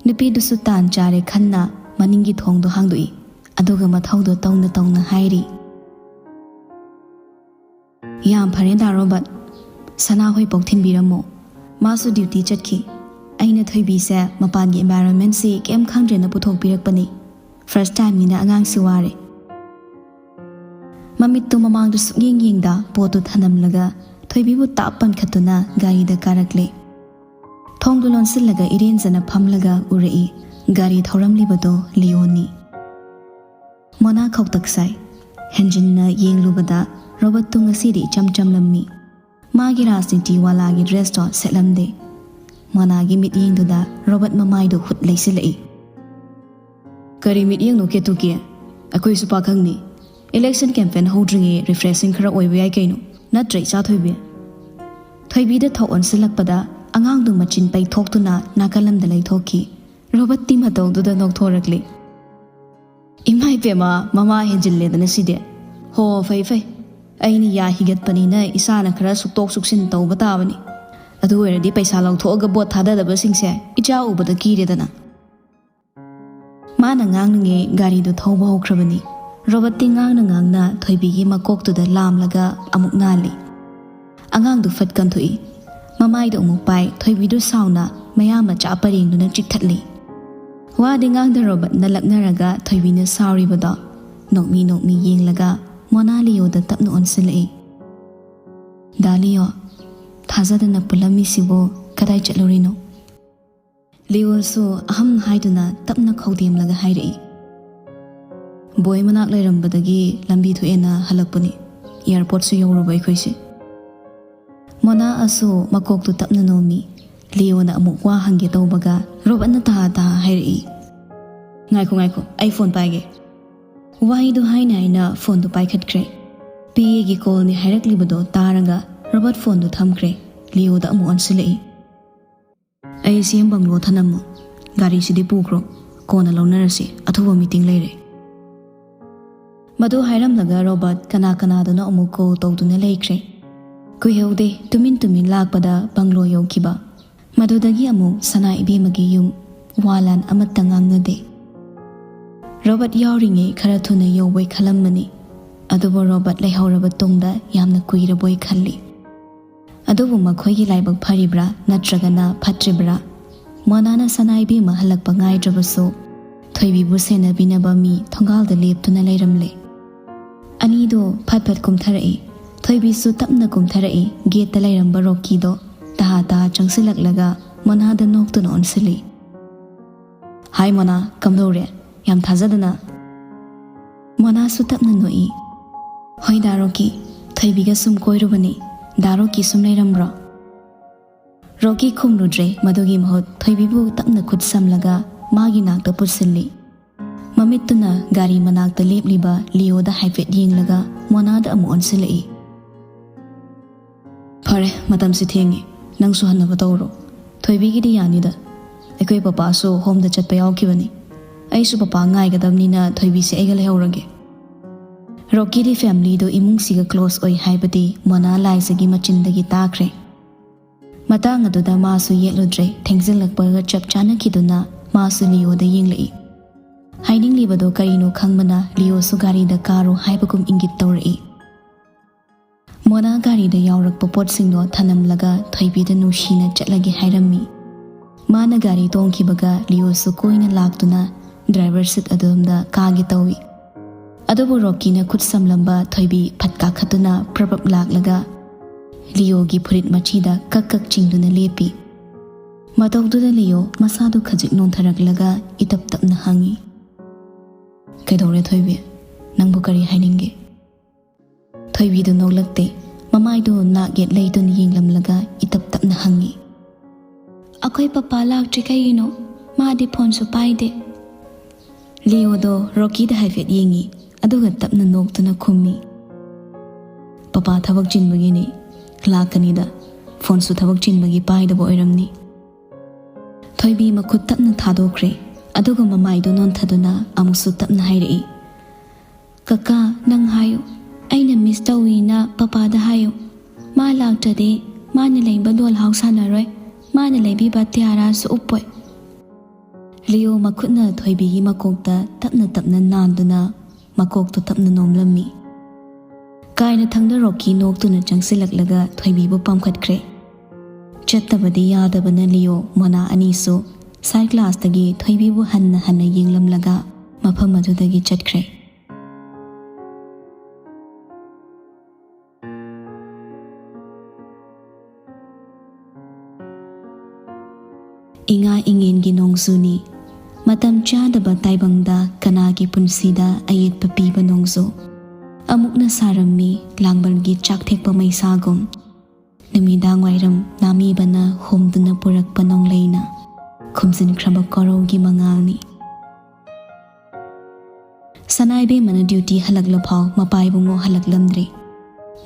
ꯅꯨꯄꯤꯗꯨꯁꯨ ꯇꯥꯟ ꯆꯥꯔꯦ ꯈꯟꯅ ꯃꯅꯤꯡꯒꯤ ꯊꯣꯡꯗꯣ ꯍꯥꯡꯗꯣꯛꯏ꯫ ꯑꯗꯨꯒ ꯃꯊꯧꯗꯣ ꯇꯧꯅ ꯇꯧꯅ ꯍꯥꯏꯔꯤ, "ꯌꯥꯝ ꯐꯔꯦ ꯗꯥ ꯔꯣꯕꯔꯠ, ꯁꯅꯥ ꯍꯣꯏꯄꯣꯛ ꯊꯤꯟꯕꯤꯔꯝꯃꯣ꯫ ꯃꯥꯁꯨ ꯗ꯭ꯌꯨꯇꯤ ꯆꯠꯈꯤ꯫ ꯑꯩꯅ ꯊꯣꯏꯕꯤꯁꯦ ꯃꯄꯥꯟꯒꯤ ꯏꯟꯚꯥꯏꯔꯣꯟꯃꯦꯟꯁꯤ ꯀꯩꯝ ꯈꯪꯗ꯭ꯔꯦꯅ ꯄꯨꯊꯣꯛꯄꯤꯔꯛꯄꯅꯤ꯫ ꯐꯥꯔꯁ ꯇꯥꯏꯝꯅꯤꯅ ꯑꯉꯥꯡꯁꯤ ꯋꯥꯔꯦ꯫" ꯃꯃꯤꯠꯇꯨ ꯃꯃꯥꯡꯗ ꯁꯨꯛꯌꯦꯡ ꯌꯦꯡꯗ ꯄꯣꯠꯇꯨ ꯊꯅꯝꯂꯒ ꯊꯣꯏꯕꯤꯕꯨ ꯇꯥꯞ ꯄꯟꯈꯠꯇꯨꯅ ꯒꯥꯔꯤꯗ ꯀꯥꯔꯛꯂꯦ꯫ ꯊꯣꯡꯗꯨ ꯂꯣꯟꯁꯤꯜꯂꯒ ꯏꯔꯦꯟꯖꯅ ꯐꯝꯂꯒ ꯎꯔꯛꯏ ꯒꯥꯔꯤ ꯊꯧꯔꯝꯂꯤꯕꯗꯣ ꯂꯤꯑꯣꯅꯤ꯫ ꯃꯣꯅꯥ ꯈꯧꯇꯛ ꯁꯥꯏ꯫ ꯍꯦꯟꯖꯤꯟꯅ ꯌꯦꯡꯂꯨꯕꯗ ꯔꯣꯕꯔꯠꯇꯨ ꯉꯁꯤꯗꯤ ꯏꯆꯝ ꯆꯝꯂꯝꯃꯤ꯫ ꯃꯥꯒꯤ ꯔꯥꯖꯅꯤꯇꯤ ꯋꯥꯂꯥꯒꯤ ꯗ꯭ꯔꯦꯁꯇꯣ ꯁꯦꯠꯂꯝꯗꯦ꯫ ꯃꯣꯅꯥꯒꯤ ꯃꯤꯠꯌꯦꯡꯗꯨꯗ ꯔꯣꯕꯔꯠ ꯃꯃꯥꯏꯗꯨ ꯍꯨꯠ ꯂꯩꯁꯤꯜꯂꯛꯏ꯫ "ꯀꯔꯤ ꯃꯤꯠꯌꯦꯡꯅꯣ ꯀꯦꯇꯨꯀꯤ? ꯑꯩꯈꯣꯏꯁꯨ ꯄꯥꯈꯪꯅꯤ꯫ ꯏꯂꯦꯛꯁꯟ ꯀꯦꯝꯄꯦꯟ ꯍꯧꯗ꯭ꯔꯤꯉꯩ ꯔꯤꯐ꯭ꯔꯦꯁꯤꯡ ꯈꯔ ꯑꯣꯏꯕ ꯌꯥꯏ ꯀꯩꯅꯣ꯫ ꯅꯠꯇ꯭ꯔ, ꯏꯆꯥ ꯊꯣꯏꯕꯤ?" ꯊꯣꯏꯕꯤꯗ ꯊꯣꯛ ꯑꯣꯟꯁꯤꯜꯂꯛꯄꯗ ꯑꯉꯥꯡꯗꯨ ꯃꯆꯤꯟ ꯄꯩꯊꯣꯛꯇꯨꯅ ꯅꯥꯀꯜ ꯑꯃꯗ ꯂꯩꯊꯣꯛꯈꯤ꯫ ꯔꯣꯕꯔꯠꯇꯤ ꯃꯇꯧꯗꯨꯗ ꯅꯣꯛꯊꯣꯔꯛꯂꯤ꯫ "ꯏꯃꯥ ꯏꯕꯦꯝꯃ, ꯃꯃꯥ ꯍꯦꯟꯖꯤꯜꯂꯦꯗꯅ ꯁꯤꯗꯤ꯫ ꯍꯣ, ꯐꯩ ꯐꯩ꯫ ꯑꯩꯅ ꯌꯥ ꯍꯤꯒꯠꯄꯅꯤꯅ ꯏꯁꯥꯅ ꯈꯔ ꯁꯨꯛꯇꯣꯛ ꯁꯨꯛꯁꯤꯟ ꯇꯧꯕ ꯇꯥꯕꯅꯤ꯫ ꯑꯗꯨ ꯑꯣꯏꯔꯗꯤ ꯄꯩꯁꯥ ꯂꯧꯊꯣꯛꯑꯒ ꯚꯣꯠ ꯊꯥꯗꯗꯕꯁꯤꯡꯁꯦ ꯏꯆꯥ ꯎꯕꯗ ꯀꯤꯔꯦꯗꯅ꯫" ꯃꯥꯅ ꯉꯥꯡꯂꯤꯉꯩ ꯒꯥꯔꯤꯗꯨ ꯊꯧꯕ ꯍꯧꯈ꯭ꯔꯕꯅꯤ꯫ ꯔꯣꯕꯔꯠꯇꯤ ꯉꯥꯡꯅ ꯉꯥꯡꯅ ꯊꯣꯏꯕꯤꯒꯤ ꯃꯀꯣꯛꯇꯨꯗ ꯂꯥꯝꯂꯒ ꯑꯃꯨꯛ ꯅꯥꯜꯂꯤ꯫ ꯑꯉꯥꯡꯗꯨ ꯐꯠ ꯀꯟꯊꯣꯛꯏ꯫ ꯃꯃꯥꯏꯗꯨ ꯑꯃꯨꯛ ꯄꯥꯏ, ꯊꯣꯏꯕꯤꯗꯨ ꯁꯥꯎꯅ ꯃꯌꯥ ꯃꯆꯥ ꯄꯔꯦꯡꯗꯨꯅ ꯆꯤꯛꯊꯠꯂꯤ꯫ ꯋꯥꯗꯤ ꯉꯥꯡꯗ ꯔꯣꯕꯔꯠꯅ ꯂꯛꯅꯔꯒ ꯊꯣꯏꯕꯤꯅ ꯁꯥꯎꯔꯤꯕꯗꯣ ꯅꯣꯛꯃꯤ ꯅꯣꯛꯃꯤ ꯌꯦꯡꯂꯒ ꯃꯣꯅꯥ ꯂꯤꯌꯣꯗ ꯇꯞꯅ ꯑꯣꯟꯁꯤꯜꯂꯛꯏ꯫ "ꯗꯥ ꯂꯤꯌꯣ, ꯊꯥꯖꯗꯅ ꯄꯨꯜꯂꯝꯃꯤꯁꯤꯕꯨ ꯀꯗꯥꯏ ꯆꯠꯂꯨꯔꯤꯅꯣ?" ꯂꯤꯌꯣꯁꯨ ꯑꯍꯝ ꯍꯥꯏꯗꯨꯅ ꯇꯞꯅ ꯈꯧꯗꯦꯝꯂꯒ ꯍꯥꯏꯔꯛꯏ꯫ "ꯕꯣꯏ ꯃꯅꯥꯛ ꯂꯩꯔꯝꯕꯗꯒꯤ ꯂꯝꯕꯤ ꯊꯣꯛꯑꯦꯅ ꯍꯜꯂꯛꯄꯅꯤ꯫ ꯑꯦꯌꯥꯔꯄꯣꯔꯠꯁꯨ ꯌꯧꯔꯨꯕ ꯑꯩꯈꯣꯏꯁꯦ꯫" ꯃꯣꯅꯥ ꯑꯁꯨ ꯃꯀꯣꯛꯇꯨ ꯇꯞꯅ ꯅꯣꯝꯃꯤ꯫ ꯂꯤꯌꯣꯅ ꯑꯃꯨꯛ ꯋꯥ ꯍꯪꯒꯦ ꯇꯧꯕꯒ ꯔꯣꯕꯔꯠꯅ ꯇꯍꯥ ꯇꯍꯥ ꯍꯥꯏꯔꯛꯏ꯫ "ꯉꯥꯏꯈꯣ, ꯉꯥꯏꯈꯣ, ꯑꯩ ꯐꯣꯟ ꯄꯥꯏꯒꯦ"꯫ ꯋꯥꯍꯩꯗꯨ ꯍꯥꯏꯅ ꯍꯥꯏꯅ ꯐꯣꯟꯗꯨ ꯄꯥꯏꯈꯠꯈ꯭ꯔꯦ꯫ ꯄꯤ ꯑꯦꯒꯤ ꯀꯣꯜꯅꯤ ꯍꯥꯏꯔꯛꯂꯤꯕꯗꯣ ꯇꯥꯔꯒ ꯔꯣꯕꯔꯠ ꯐꯣꯟꯗꯨ ꯊꯝꯈ꯭ꯔꯦ꯫ ꯂꯤꯑꯣꯗ ꯑꯃꯨꯛ ꯑꯣꯟꯁꯤꯜꯂꯛꯏ꯫ "ꯑꯩ ꯁꯤ ꯑꯦꯝ ꯕꯪꯒ꯭ꯂꯣ ꯊꯅꯝꯃꯨ꯫ ꯒꯥꯔꯤꯁꯤꯗꯤ ꯄꯨꯈ꯭ꯔꯣ꯫ ꯀꯣꯟꯅ ꯂꯧꯅꯔꯁꯤ꯫ ꯑꯊꯨꯕ ꯃꯤꯇꯤꯡ ꯂꯩꯔꯦ"꯫ ꯃꯗꯨ ꯍꯥꯏꯔꯝꯂꯒ ꯔꯣꯕꯔꯠ ꯀꯅꯥ ꯀꯅꯥꯗꯅꯣ ꯑꯃꯨꯛ ꯀꯣꯜ ꯇꯧꯗꯨꯅ ꯂꯩꯈ꯭ꯔꯦ꯫ ꯀꯨꯏꯍꯧꯗꯦ, ꯇꯨꯃꯤꯟ ꯇꯨꯃꯤꯟ ꯂꯥꯛꯄꯗ ꯕꯪꯒ꯭ꯂꯣ ꯌꯧꯈꯤꯕ꯫ ꯃꯗꯨꯗꯒꯤ ꯑꯃꯨꯛ ꯁꯅꯥ ꯏꯕꯦꯝꯃꯒꯤ ꯌꯨꯝ, ꯋꯥ ꯂꯥꯟ ꯑꯃꯠꯇ ꯉꯥꯡꯅꯗꯦ꯫ ꯔꯣꯕꯔꯠ ꯌꯥꯎꯔꯤꯉꯩ ꯈꯔ ꯊꯨꯅ ꯌꯧꯕꯣꯏ ꯈꯜꯂꯝꯕꯅꯤ꯫ ꯑꯗꯨꯕꯨ ꯔꯣꯕꯔꯠ ꯂꯩꯍꯧꯔꯕ ꯇꯨꯡꯗ ꯌꯥꯝꯅ ꯀꯨꯏꯔꯕꯣꯏ ꯈꯜꯂꯤ꯫ ꯑꯗꯨꯕꯨ ꯃꯈꯣꯏꯒꯤ ꯂꯥꯏꯕꯛ ꯐꯔꯤꯕ꯭ꯔꯥ ꯅꯠꯇ꯭ꯔꯒꯅ ꯐꯠꯇ꯭ꯔꯤꯕ꯭ꯔꯥ? ꯃꯣꯅꯥꯅ ꯁꯅꯥ ꯏꯕꯦꯝꯃ ꯍꯜꯂꯛꯄ ꯉꯥꯏꯗ꯭ꯔꯕꯁꯨ ꯊꯣꯏꯕꯤꯕꯨ ꯁꯦꯟꯅꯕꯤꯅꯕ ꯃꯤ ꯊꯣꯡꯒꯥꯜꯗ ꯂꯦꯞꯇꯨꯅ ꯂꯩꯔꯝꯂꯦ꯫ ꯑꯅꯤꯗꯣ ꯐꯠ ꯐꯠ ꯀꯨꯝꯊꯔꯛꯏ꯫ ꯊꯣꯏꯕꯤꯁꯨ ꯇꯞꯅ ꯀꯨꯝꯊꯔꯛꯏ꯫ ꯒꯦꯠꯇ ꯂꯩꯔꯝꯕ ꯔꯣꯀꯤꯗꯣ ꯇꯍꯥ ꯇꯍꯥ ꯆꯪꯁꯤꯜꯂꯛꯂꯒ ꯃꯣꯅꯥꯗ ꯅꯣꯛꯇꯨꯅ ꯑꯣꯟꯁꯤꯜꯂꯤ꯫ "ꯍꯥꯏ ꯃꯣꯅꯥ, ꯀꯝꯗꯧꯔꯦ? ꯌꯥꯝ ꯊꯥꯖꯗꯅ?" ꯃꯣꯅꯥꯁꯨ ꯇꯞꯅ ꯅꯣꯛꯏ꯫ "ꯍꯣꯏ ꯗꯥ ꯔꯣꯀꯤ, ꯊꯣꯏꯕꯤꯒ ꯁꯨꯝ ꯀꯣꯏꯔꯨꯕꯅꯤ꯫ ꯗꯥ ꯔꯣꯀꯤ ꯁꯨꯝ ꯂꯩꯔꯝꯕ꯭ꯔꯣ?" ꯔꯣꯀꯤ ꯈꯨꯝꯂꯨꯗ꯭ꯔꯦ꯫ ꯃꯗꯨꯒꯤ ꯃꯍꯨꯠ ꯊꯣꯏꯕꯤꯕꯨ ꯇꯞꯅ ꯈꯨꯠ ꯁꯝꯂꯒ ꯃꯥꯒꯤ ꯅꯥꯛꯇ ꯄꯨꯠꯁꯤꯜꯂꯤ꯫ ꯃꯃꯤꯠꯇꯨꯅ ꯒꯥꯔꯤ ꯃꯅꯥꯛꯇ ꯂꯦꯞꯂꯤꯕ ꯂꯤꯑꯣꯗ ꯍꯥꯏꯐꯦꯠ ꯌꯦꯡꯂꯒ ꯃꯣꯅꯥꯗ ꯑꯃꯨꯛ ꯑꯣꯟꯁꯤꯜꯂꯛꯏ꯫ "ꯐꯔꯦ, ꯃꯇꯝꯁꯤ ꯊꯦꯡꯉꯤ꯫ ꯅꯪꯁꯨ ꯍꯟꯅꯕ ꯇꯧꯔꯣ꯫ ꯊꯣꯏꯕꯤꯒꯤꯗꯤ ꯌꯥꯅꯤꯗ꯫ ꯑꯩꯈꯣꯏ ꯄꯄꯥꯁꯨ ꯍꯣꯝꯗ ꯆꯠꯄ ꯌꯥꯎꯈꯤꯕꯅꯤ꯫ ꯑꯩꯁꯨ ꯄꯄꯥ ꯉꯥꯏꯒꯗꯕꯅꯤꯅ ꯊꯣꯏꯕꯤꯁꯦ ꯑꯩꯒ ꯂꯩꯍꯧꯔꯒꯦ"꯫ ꯔꯣꯀꯤꯗꯤ ꯐꯦꯃꯤꯂꯤꯗꯣ ꯏꯃꯨꯡꯁꯤꯒ ꯀ꯭ꯂꯣꯁ ꯑꯣꯏ ꯍꯥꯏꯕꯗꯤ ꯃꯣꯅꯥ ꯂꯥꯏꯖꯒꯤ ꯃꯆꯤꯟꯗꯒꯤ ꯇꯥꯈ꯭ꯔꯦ꯫ ꯃꯇꯥꯡ ꯑꯗꯨꯗ ꯃꯥꯁꯨ ꯌꯦꯠꯂꯨꯗ꯭ꯔꯦ꯫ ꯊꯦꯡꯖꯤꯜꯂꯛꯄꯒ ꯆꯞ ꯆꯥꯅꯈꯤꯗꯨꯅ ꯃꯥꯁꯨ ꯂꯤꯑꯣꯗ ꯌꯦꯡꯂꯛꯏ꯫ ꯍꯥꯏꯅꯤꯡꯂꯤꯕꯗꯣ ꯀꯔꯤꯅꯣ ꯈꯪꯕꯅ ꯂꯤꯑꯣꯁꯨ ꯒꯥꯔꯤꯗ ꯀꯥꯔꯣ ꯍꯥꯏꯕꯒꯨꯝ ꯏꯪꯒꯤꯠ ꯇꯧꯔꯛꯏ꯫ ꯃꯣꯅꯥ ꯒꯥꯔꯤꯗ ꯌꯥꯎꯔꯛꯄ ꯄꯣꯠꯁꯤꯡꯗꯣ ꯊꯅꯝꯂꯒ ꯊꯣꯏꯕꯤꯗ ꯅꯨꯡꯁꯤꯅ ꯆꯠꯂꯒꯦ ꯍꯥꯏꯔꯝꯃꯤ꯫ ꯃꯥꯅ ꯒꯥꯔꯤ ꯇꯣꯡꯈꯤꯕꯒ ꯂꯤꯑꯣꯁꯨ ꯀꯣꯏꯅ ꯂꯥꯛꯇꯨꯅ ꯗ꯭ꯔꯥꯏꯚꯔ ꯁꯤꯠ ꯑꯗꯣꯝꯗ ꯀꯥꯒꯦ ꯇꯧꯏ꯫ ꯑꯗꯨꯕꯨ ꯔꯣꯀꯤꯅ ꯈꯨꯠ ꯁꯝꯂꯝꯕ ꯊꯣꯏꯕꯤ ꯐꯠ ꯀꯥꯈꯠꯇꯨꯅ ꯄ꯭ꯔꯞ ꯄ꯭ꯔꯞ ꯂꯥꯛꯂꯒ ꯂꯤꯑꯣꯒꯤ ꯐꯨꯔꯤꯠ ꯃꯆꯤꯗ ꯀꯛ ꯀꯛ ꯆꯤꯡꯗꯨꯅ ꯂꯦꯞꯄꯤ꯫ ꯃꯇꯧꯗꯨꯗ ꯂꯤꯑꯣ ꯃꯁꯥꯗꯨ ꯈꯖꯤꯛ ꯅꯣꯟꯊꯔꯛꯂꯒ ꯏꯇꯞ ꯇꯞꯅ ꯍꯪꯉꯤ, "ꯀꯩꯗꯧꯔꯦ ꯊꯣꯏꯕꯤ? ꯅꯪꯕꯨ ꯀꯔꯤ ꯍꯥꯏꯅꯤꯡꯒꯦ?" ꯊꯣꯏꯕꯤꯗꯨ ꯅꯣꯛꯂꯛꯇꯦ꯫ ꯃꯃꯥꯏꯗꯨ ꯅꯥꯛ ꯌꯦꯠ ꯂꯩꯗꯨꯅ ꯌꯦꯡꯂꯝꯂꯒ ꯏꯇꯞ ꯇꯞꯅ ꯍꯪꯉꯤ, "ꯑꯩꯈꯣꯏ ꯄꯄꯥ ꯂꯥꯛꯇ꯭ꯔꯤ ꯀꯩꯒꯤꯅꯣ? ꯃꯥꯗꯤ ꯐꯣꯟꯁꯨ ꯄꯥꯏꯗꯦ"꯫ ꯂꯤꯑꯣꯗꯣ ꯔꯣꯀꯤꯗ ꯍꯥꯏꯐꯦꯠ ꯌꯦꯡꯉꯤ, ꯑꯗꯨꯒ ꯇꯞꯅ ꯅꯣꯛꯇꯨꯅ ꯈꯨꯝꯃꯤ꯫ "ꯄꯄꯥ ꯊꯕꯛ ꯆꯤꯟꯕꯒꯤꯅꯤ, ꯂꯥꯛꯀꯅꯤꯗ꯫ ꯐꯣꯟꯁꯨ ꯊꯕꯛ ꯆꯤꯟꯕꯒꯤ ꯄꯥꯏꯗꯕ ꯑꯣꯏꯔꯝꯅꯤ꯫" ꯊꯣꯏꯕꯤ ꯃꯈꯨꯠ ꯇꯞꯅ ꯊꯥꯗꯣꯛꯈ꯭ꯔꯦ, ꯑꯗꯨꯒ ꯃꯃꯥꯏꯗꯨ ꯅꯣꯟꯊꯗꯨꯅ ꯑꯃꯨꯛꯁꯨ ꯇꯞꯅ ꯍꯥꯏꯔꯛꯏ, "ꯀꯀꯥ, ꯅꯪ ꯍꯥꯏꯌꯨ, ꯑꯩꯅ ꯃꯤꯁ ꯇꯧꯏꯅ ꯄꯄꯥꯗ ꯍꯥꯏꯌꯨ꯫ ꯃꯥ ꯂꯥꯛꯇ꯭ꯔꯗꯤ ꯃꯥꯅ ꯂꯩꯕ ꯗꯣꯜ ꯍꯥꯎꯁ ꯁꯥꯟꯅꯔꯣꯏ, ꯃꯥꯅ ꯂꯩꯕꯤꯕ ꯇꯤꯌꯥꯔꯥꯁꯨ ꯎꯞꯄꯣꯏ꯫" ꯂꯤꯑꯣ ꯃꯈꯨꯠꯅ ꯊꯣꯏꯕꯤꯒꯤ ꯃꯀꯣꯛꯇ ꯇꯞꯅ ꯇꯞꯅ ꯅꯥꯟꯗꯨꯅ ꯃꯀꯣꯛꯇꯨ ꯇꯞꯅ ꯅꯣꯝꯂꯝꯃꯤ꯫ ꯀꯥꯏꯅ ꯊꯪꯗ ꯔꯣꯀꯤ ꯅꯣꯛꯇꯨꯅ ꯆꯪꯁꯤꯜꯂꯛꯂꯒ ꯊꯣꯏꯕꯤꯕꯨ ꯄꯝꯈꯠꯈ꯭ꯔꯦ꯫ ꯆꯠꯇꯕꯗꯤ ꯌꯥꯗꯕꯅ ꯂꯤꯑꯣ ꯃꯣꯅꯥ ꯑꯅꯤꯁꯨ ꯁꯥꯏꯠ ꯒ꯭ꯂꯥꯁꯇꯒꯤ ꯊꯣꯏꯕꯤꯕꯨ ꯍꯟꯅ ꯍꯟꯅ ꯌꯦꯡꯂꯝꯂꯒ ꯃꯐꯝ ꯑꯗꯨꯗꯒꯤ ꯆꯠꯈ꯭ꯔꯦ꯫ ꯏꯉꯥ ꯏꯉꯦꯟꯒꯤ ꯅꯣꯡꯖꯨꯅꯤ꯫ ꯃꯇꯝ ꯆꯥꯗꯕ ꯇꯥꯏꯕꯪꯗ ꯀꯅꯥꯒꯤ ꯄꯨꯟꯁꯤꯗ ꯑꯌꯦꯠꯄ ꯄꯤꯕ ꯅꯣꯡꯖꯨ꯫ ꯑꯃꯨꯛꯅ ꯁꯥꯔꯝꯃꯤ ꯂꯥꯡꯕꯜꯒꯤ ꯆꯥꯛꯊꯦꯛꯄ ꯃꯩꯁꯥꯒꯨꯝ꯫ ꯅꯨꯃꯤꯗꯥꯡ ꯋꯥꯏꯔꯝ ꯅꯥꯃꯤꯕꯅ ꯍꯣꯝꯗꯨꯅ ꯄꯨꯔꯛꯄ ꯅꯣꯡꯂꯩꯅ ꯈꯨꯝꯖꯤꯟꯈ꯭ꯔꯕ ꯀꯣꯔꯧꯒꯤ ꯃꯉꯥꯜꯅꯤ꯫ ꯁꯅꯥꯏꯕꯦꯝꯃꯅ ꯗ꯭ꯌꯨꯇꯤ ꯍꯜꯂꯛꯂꯐꯥꯎ ꯃꯄꯥ ꯏꯕꯨꯡꯉꯣ ꯍꯜꯂꯛꯂꯝꯗ꯭ꯔꯤ꯫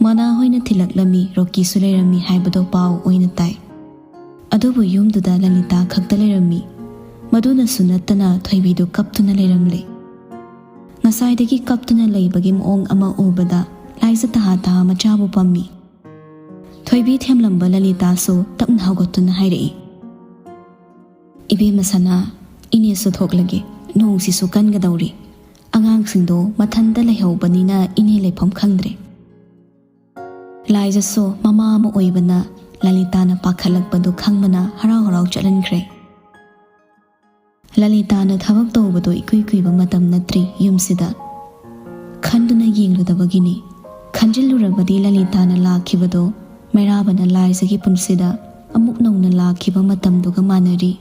ꯃꯣꯅꯥ ꯍꯣꯏꯅ ꯊꯤꯜꯂꯛꯂꯝꯃꯤ, ꯔꯣꯀꯤꯁꯨ ꯂꯩꯔꯝꯃꯤ ꯍꯥꯏꯕꯗꯣ ꯄꯥꯎ ꯑꯣꯏꯅ ꯇꯥꯏ꯫ ꯑꯗꯨꯕꯨ ꯌꯨꯝꯗꯨꯗ ꯂꯂꯤꯇꯥ ꯈꯛꯇ ꯂꯩꯔꯝꯃꯤ꯫ ꯃꯗꯨꯅꯁꯨ ꯅꯠꯇꯅ ꯊꯣꯏꯕꯤꯗꯨ ꯀꯞꯇꯨꯅ ꯂꯩꯔꯝꯂꯦ꯫ ꯉꯁꯥꯏꯗꯒꯤ ꯀꯞꯇꯨꯅ ꯂꯩꯕꯒꯤ ꯃꯑꯣꯡ ꯑꯃ ꯎꯕꯗ ꯂꯥꯏꯖ ꯇꯍꯥ ꯇꯍꯥ ꯃꯆꯥꯕꯨ ꯄꯝꯃꯤ꯫ ꯊꯣꯏꯕꯤ ꯊꯦꯝꯂꯝꯕ ꯂꯂꯤꯇꯥꯁꯨ ꯇꯞꯅ ꯍꯧꯒꯠꯇꯨꯅ ꯍꯥꯏꯔꯛꯏ, "ꯏꯕꯦꯝꯃ ꯁꯅꯥ, ꯏꯅꯦꯁꯨ ꯊꯣꯛꯂꯒꯦ, ꯅꯣꯡꯁꯤꯁꯨ ꯀꯟꯒꯗꯧꯔꯤ꯫ ꯑꯉꯥꯡꯁꯤꯡꯗꯣ ꯃꯊꯟꯇ ꯂꯩꯍꯧꯕꯅꯤꯅ ꯏꯅꯦ ꯂꯩꯐꯝ ꯈꯪꯗ꯭ꯔꯦ꯫" ꯂꯥꯏꯖꯁꯨ ꯃꯃꯥ ꯑꯃ ꯑꯣꯏꯕꯅ ꯂꯂꯤꯇꯥꯅ ꯄꯥꯈꯠꯂꯛꯄꯗꯨ ꯈꯪꯕꯅ ꯍꯔꯥꯎ ꯍꯔꯥꯎ ꯆꯠꯍꯟꯈ꯭ꯔꯦ꯫ ꯂꯂꯤꯇꯥꯅ ꯊꯕꯛ ꯇꯧꯕꯗꯨ ꯏꯀꯨꯏ ꯀꯨꯏꯕ ꯃꯇꯝ ꯅꯠꯇ꯭ꯔꯤ ꯌꯨꯝꯁꯤꯗ꯫ ꯈꯟꯗꯨꯅ ꯌꯦꯡꯂꯨꯗꯕꯒꯤꯅꯤ꯫ ꯈꯟꯖꯤꯜꯂꯨꯔꯕꯗꯤ ꯂꯂꯤꯇꯥꯅ ꯂꯥꯛꯈꯤꯕꯗꯨ ꯃꯩꯔꯥꯕꯅ ꯂꯥꯏꯖꯒꯤ ꯄꯨꯟꯁꯤꯗ ꯑꯃꯨꯛ ꯅꯧꯅ ꯂꯥꯛꯈꯤꯕ ꯃꯇꯝꯗꯨꯒ ꯃꯥꯟꯅꯔꯤ꯫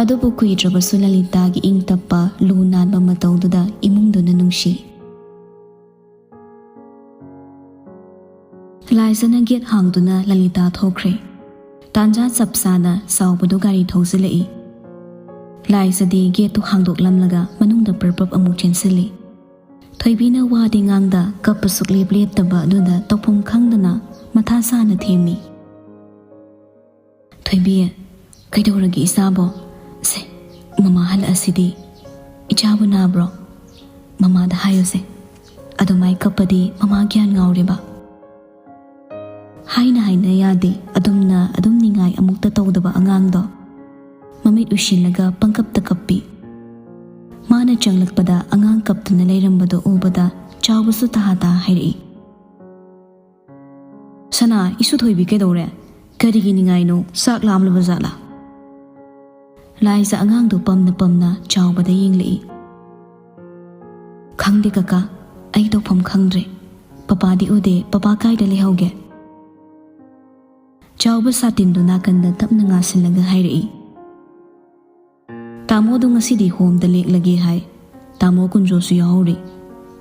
ꯑꯗꯨꯕꯨ ꯀꯨꯏꯗ꯭ꯔꯕꯁꯨ ꯂꯂꯤꯇꯥꯒꯤ ꯏꯪ ꯇꯞꯄ ꯂꯨ ꯅꯥꯟꯕ ꯃꯇꯧꯗꯨꯗ ꯏꯃꯨꯡꯗꯨꯅ ꯅꯨꯡꯁꯤ꯫ ꯂꯥꯏꯖꯅ ꯒꯦꯠ ꯍꯥꯡꯗꯨꯅ ꯂꯂꯤꯇꯥ ꯊꯣꯛꯈ꯭ꯔꯦ꯫ ꯇꯥꯟꯖꯥ ꯆꯞ ꯆꯥꯅ ꯆꯥꯎꯕꯗꯨ ꯒꯥꯔꯤ ꯊꯧꯖꯤꯜꯂꯛꯏ꯫ ꯂꯥꯏꯖꯗꯤ ꯒꯦꯠꯇꯨ ꯍꯥꯡꯗꯣꯛꯂꯝꯂꯒ ꯃꯅꯨꯡꯗ ꯄ꯭ꯔꯞ ꯄ꯭ꯔꯞ ꯑꯃꯨꯛ ꯆꯦꯟꯁꯤꯜꯂꯤ꯫ ꯊꯣꯏꯕꯤꯅ ꯋꯥꯗꯤ ꯉꯥꯡꯗ ꯀꯞꯄ ꯁꯨꯛꯂꯦꯞ ꯂꯦꯞꯇꯕ ꯑꯗꯨꯗ ꯇꯧꯐꯝ ꯈꯪꯗꯅ ꯃꯊꯥ ꯁꯥꯅ ꯊꯦꯝꯃꯤ꯫ "ꯊꯣꯏꯕꯤ, ꯀꯩꯗꯧꯔꯒꯦ ꯏꯆꯥꯕꯣ? ꯁꯦ, ꯃꯃꯥ ꯍꯜꯂꯛꯑꯁꯤꯗꯤ꯫ ꯏꯆꯥꯕꯨ ꯅꯥꯕ꯭ꯔꯣ? ꯃꯃꯥꯗ ꯍꯥꯏꯌꯨꯁꯦ꯫ ꯑꯗꯨꯃꯥꯏ ꯀꯞꯄꯗꯤ ꯃꯃꯥ ꯒ꯭ꯌꯥꯟ ꯉꯥꯎꯔꯦꯕ꯫" ꯍꯥꯏꯅ ꯍꯥꯏꯅ ꯌꯥꯗꯦ, ꯑꯗꯨꯝꯅ ꯑꯗꯨꯝ ꯅꯤꯡꯉꯥꯏ ꯑꯃꯨꯛꯇ ꯇꯧꯗꯕ ꯑꯉꯥꯡꯗꯣ꯫ ꯃꯃꯤꯠ ꯎꯏꯁꯤꯜꯂꯒ ꯄꯪꯀꯞꯇ ꯀꯞꯄꯤ꯫ ꯃꯥꯅ ꯆꯪꯂꯛꯄꯗ ꯑꯉꯥꯡ ꯀꯞꯇꯨꯅ ꯂꯩꯔꯝꯕꯗꯣ ꯎꯕꯗ ꯆꯥꯎꯕꯁꯨ ꯇꯍꯥ ꯇꯍꯥ ꯍꯥꯏꯔꯛꯏ, "ꯁꯅꯥ, ꯏꯁꯨ ꯊꯣꯏꯕꯤ ꯀꯩꯗꯧꯔꯦ? ꯀꯔꯤꯒꯤ ꯅꯤꯡꯉꯥꯏꯅꯣ? ꯆꯥꯛ ꯂꯥꯝꯂꯕ ꯖꯥꯠꯂꯥ?" ꯂꯥꯏꯖ ꯑꯉꯥꯡꯗꯨ ꯄꯝꯅ ꯄꯝꯅ ꯆꯥꯎꯕꯗ ꯌꯦꯡꯂꯛꯏ꯫ "ꯈꯪꯗꯦ ꯀꯀꯥ, ꯑꯩ ꯇꯧꯐꯝ ꯈꯪꯗ꯭ꯔꯦ꯫ ꯄꯄꯥꯗꯤ ꯎꯗꯦ, ꯄꯄꯥ ꯀꯥꯏꯗ ꯂꯩꯍꯧꯒꯦ?" ꯆꯥꯎꯕ ꯁꯥꯇꯤꯟꯗꯨ ꯅꯥꯀꯟꯗ ꯇꯞꯅ ꯉꯥꯁꯤꯜꯂꯒ ꯍꯥꯏꯔꯛꯏ, "ꯇꯥꯃꯣꯗꯨ ꯉꯁꯤꯗꯤ ꯍꯣꯝꯗ ꯂꯦꯛꯂꯒꯦ ꯍꯥꯏ꯫ ꯇꯥꯃꯣ ꯀꯨꯟꯖꯣꯁꯨ ꯌꯥꯎꯍꯧꯔꯤ꯫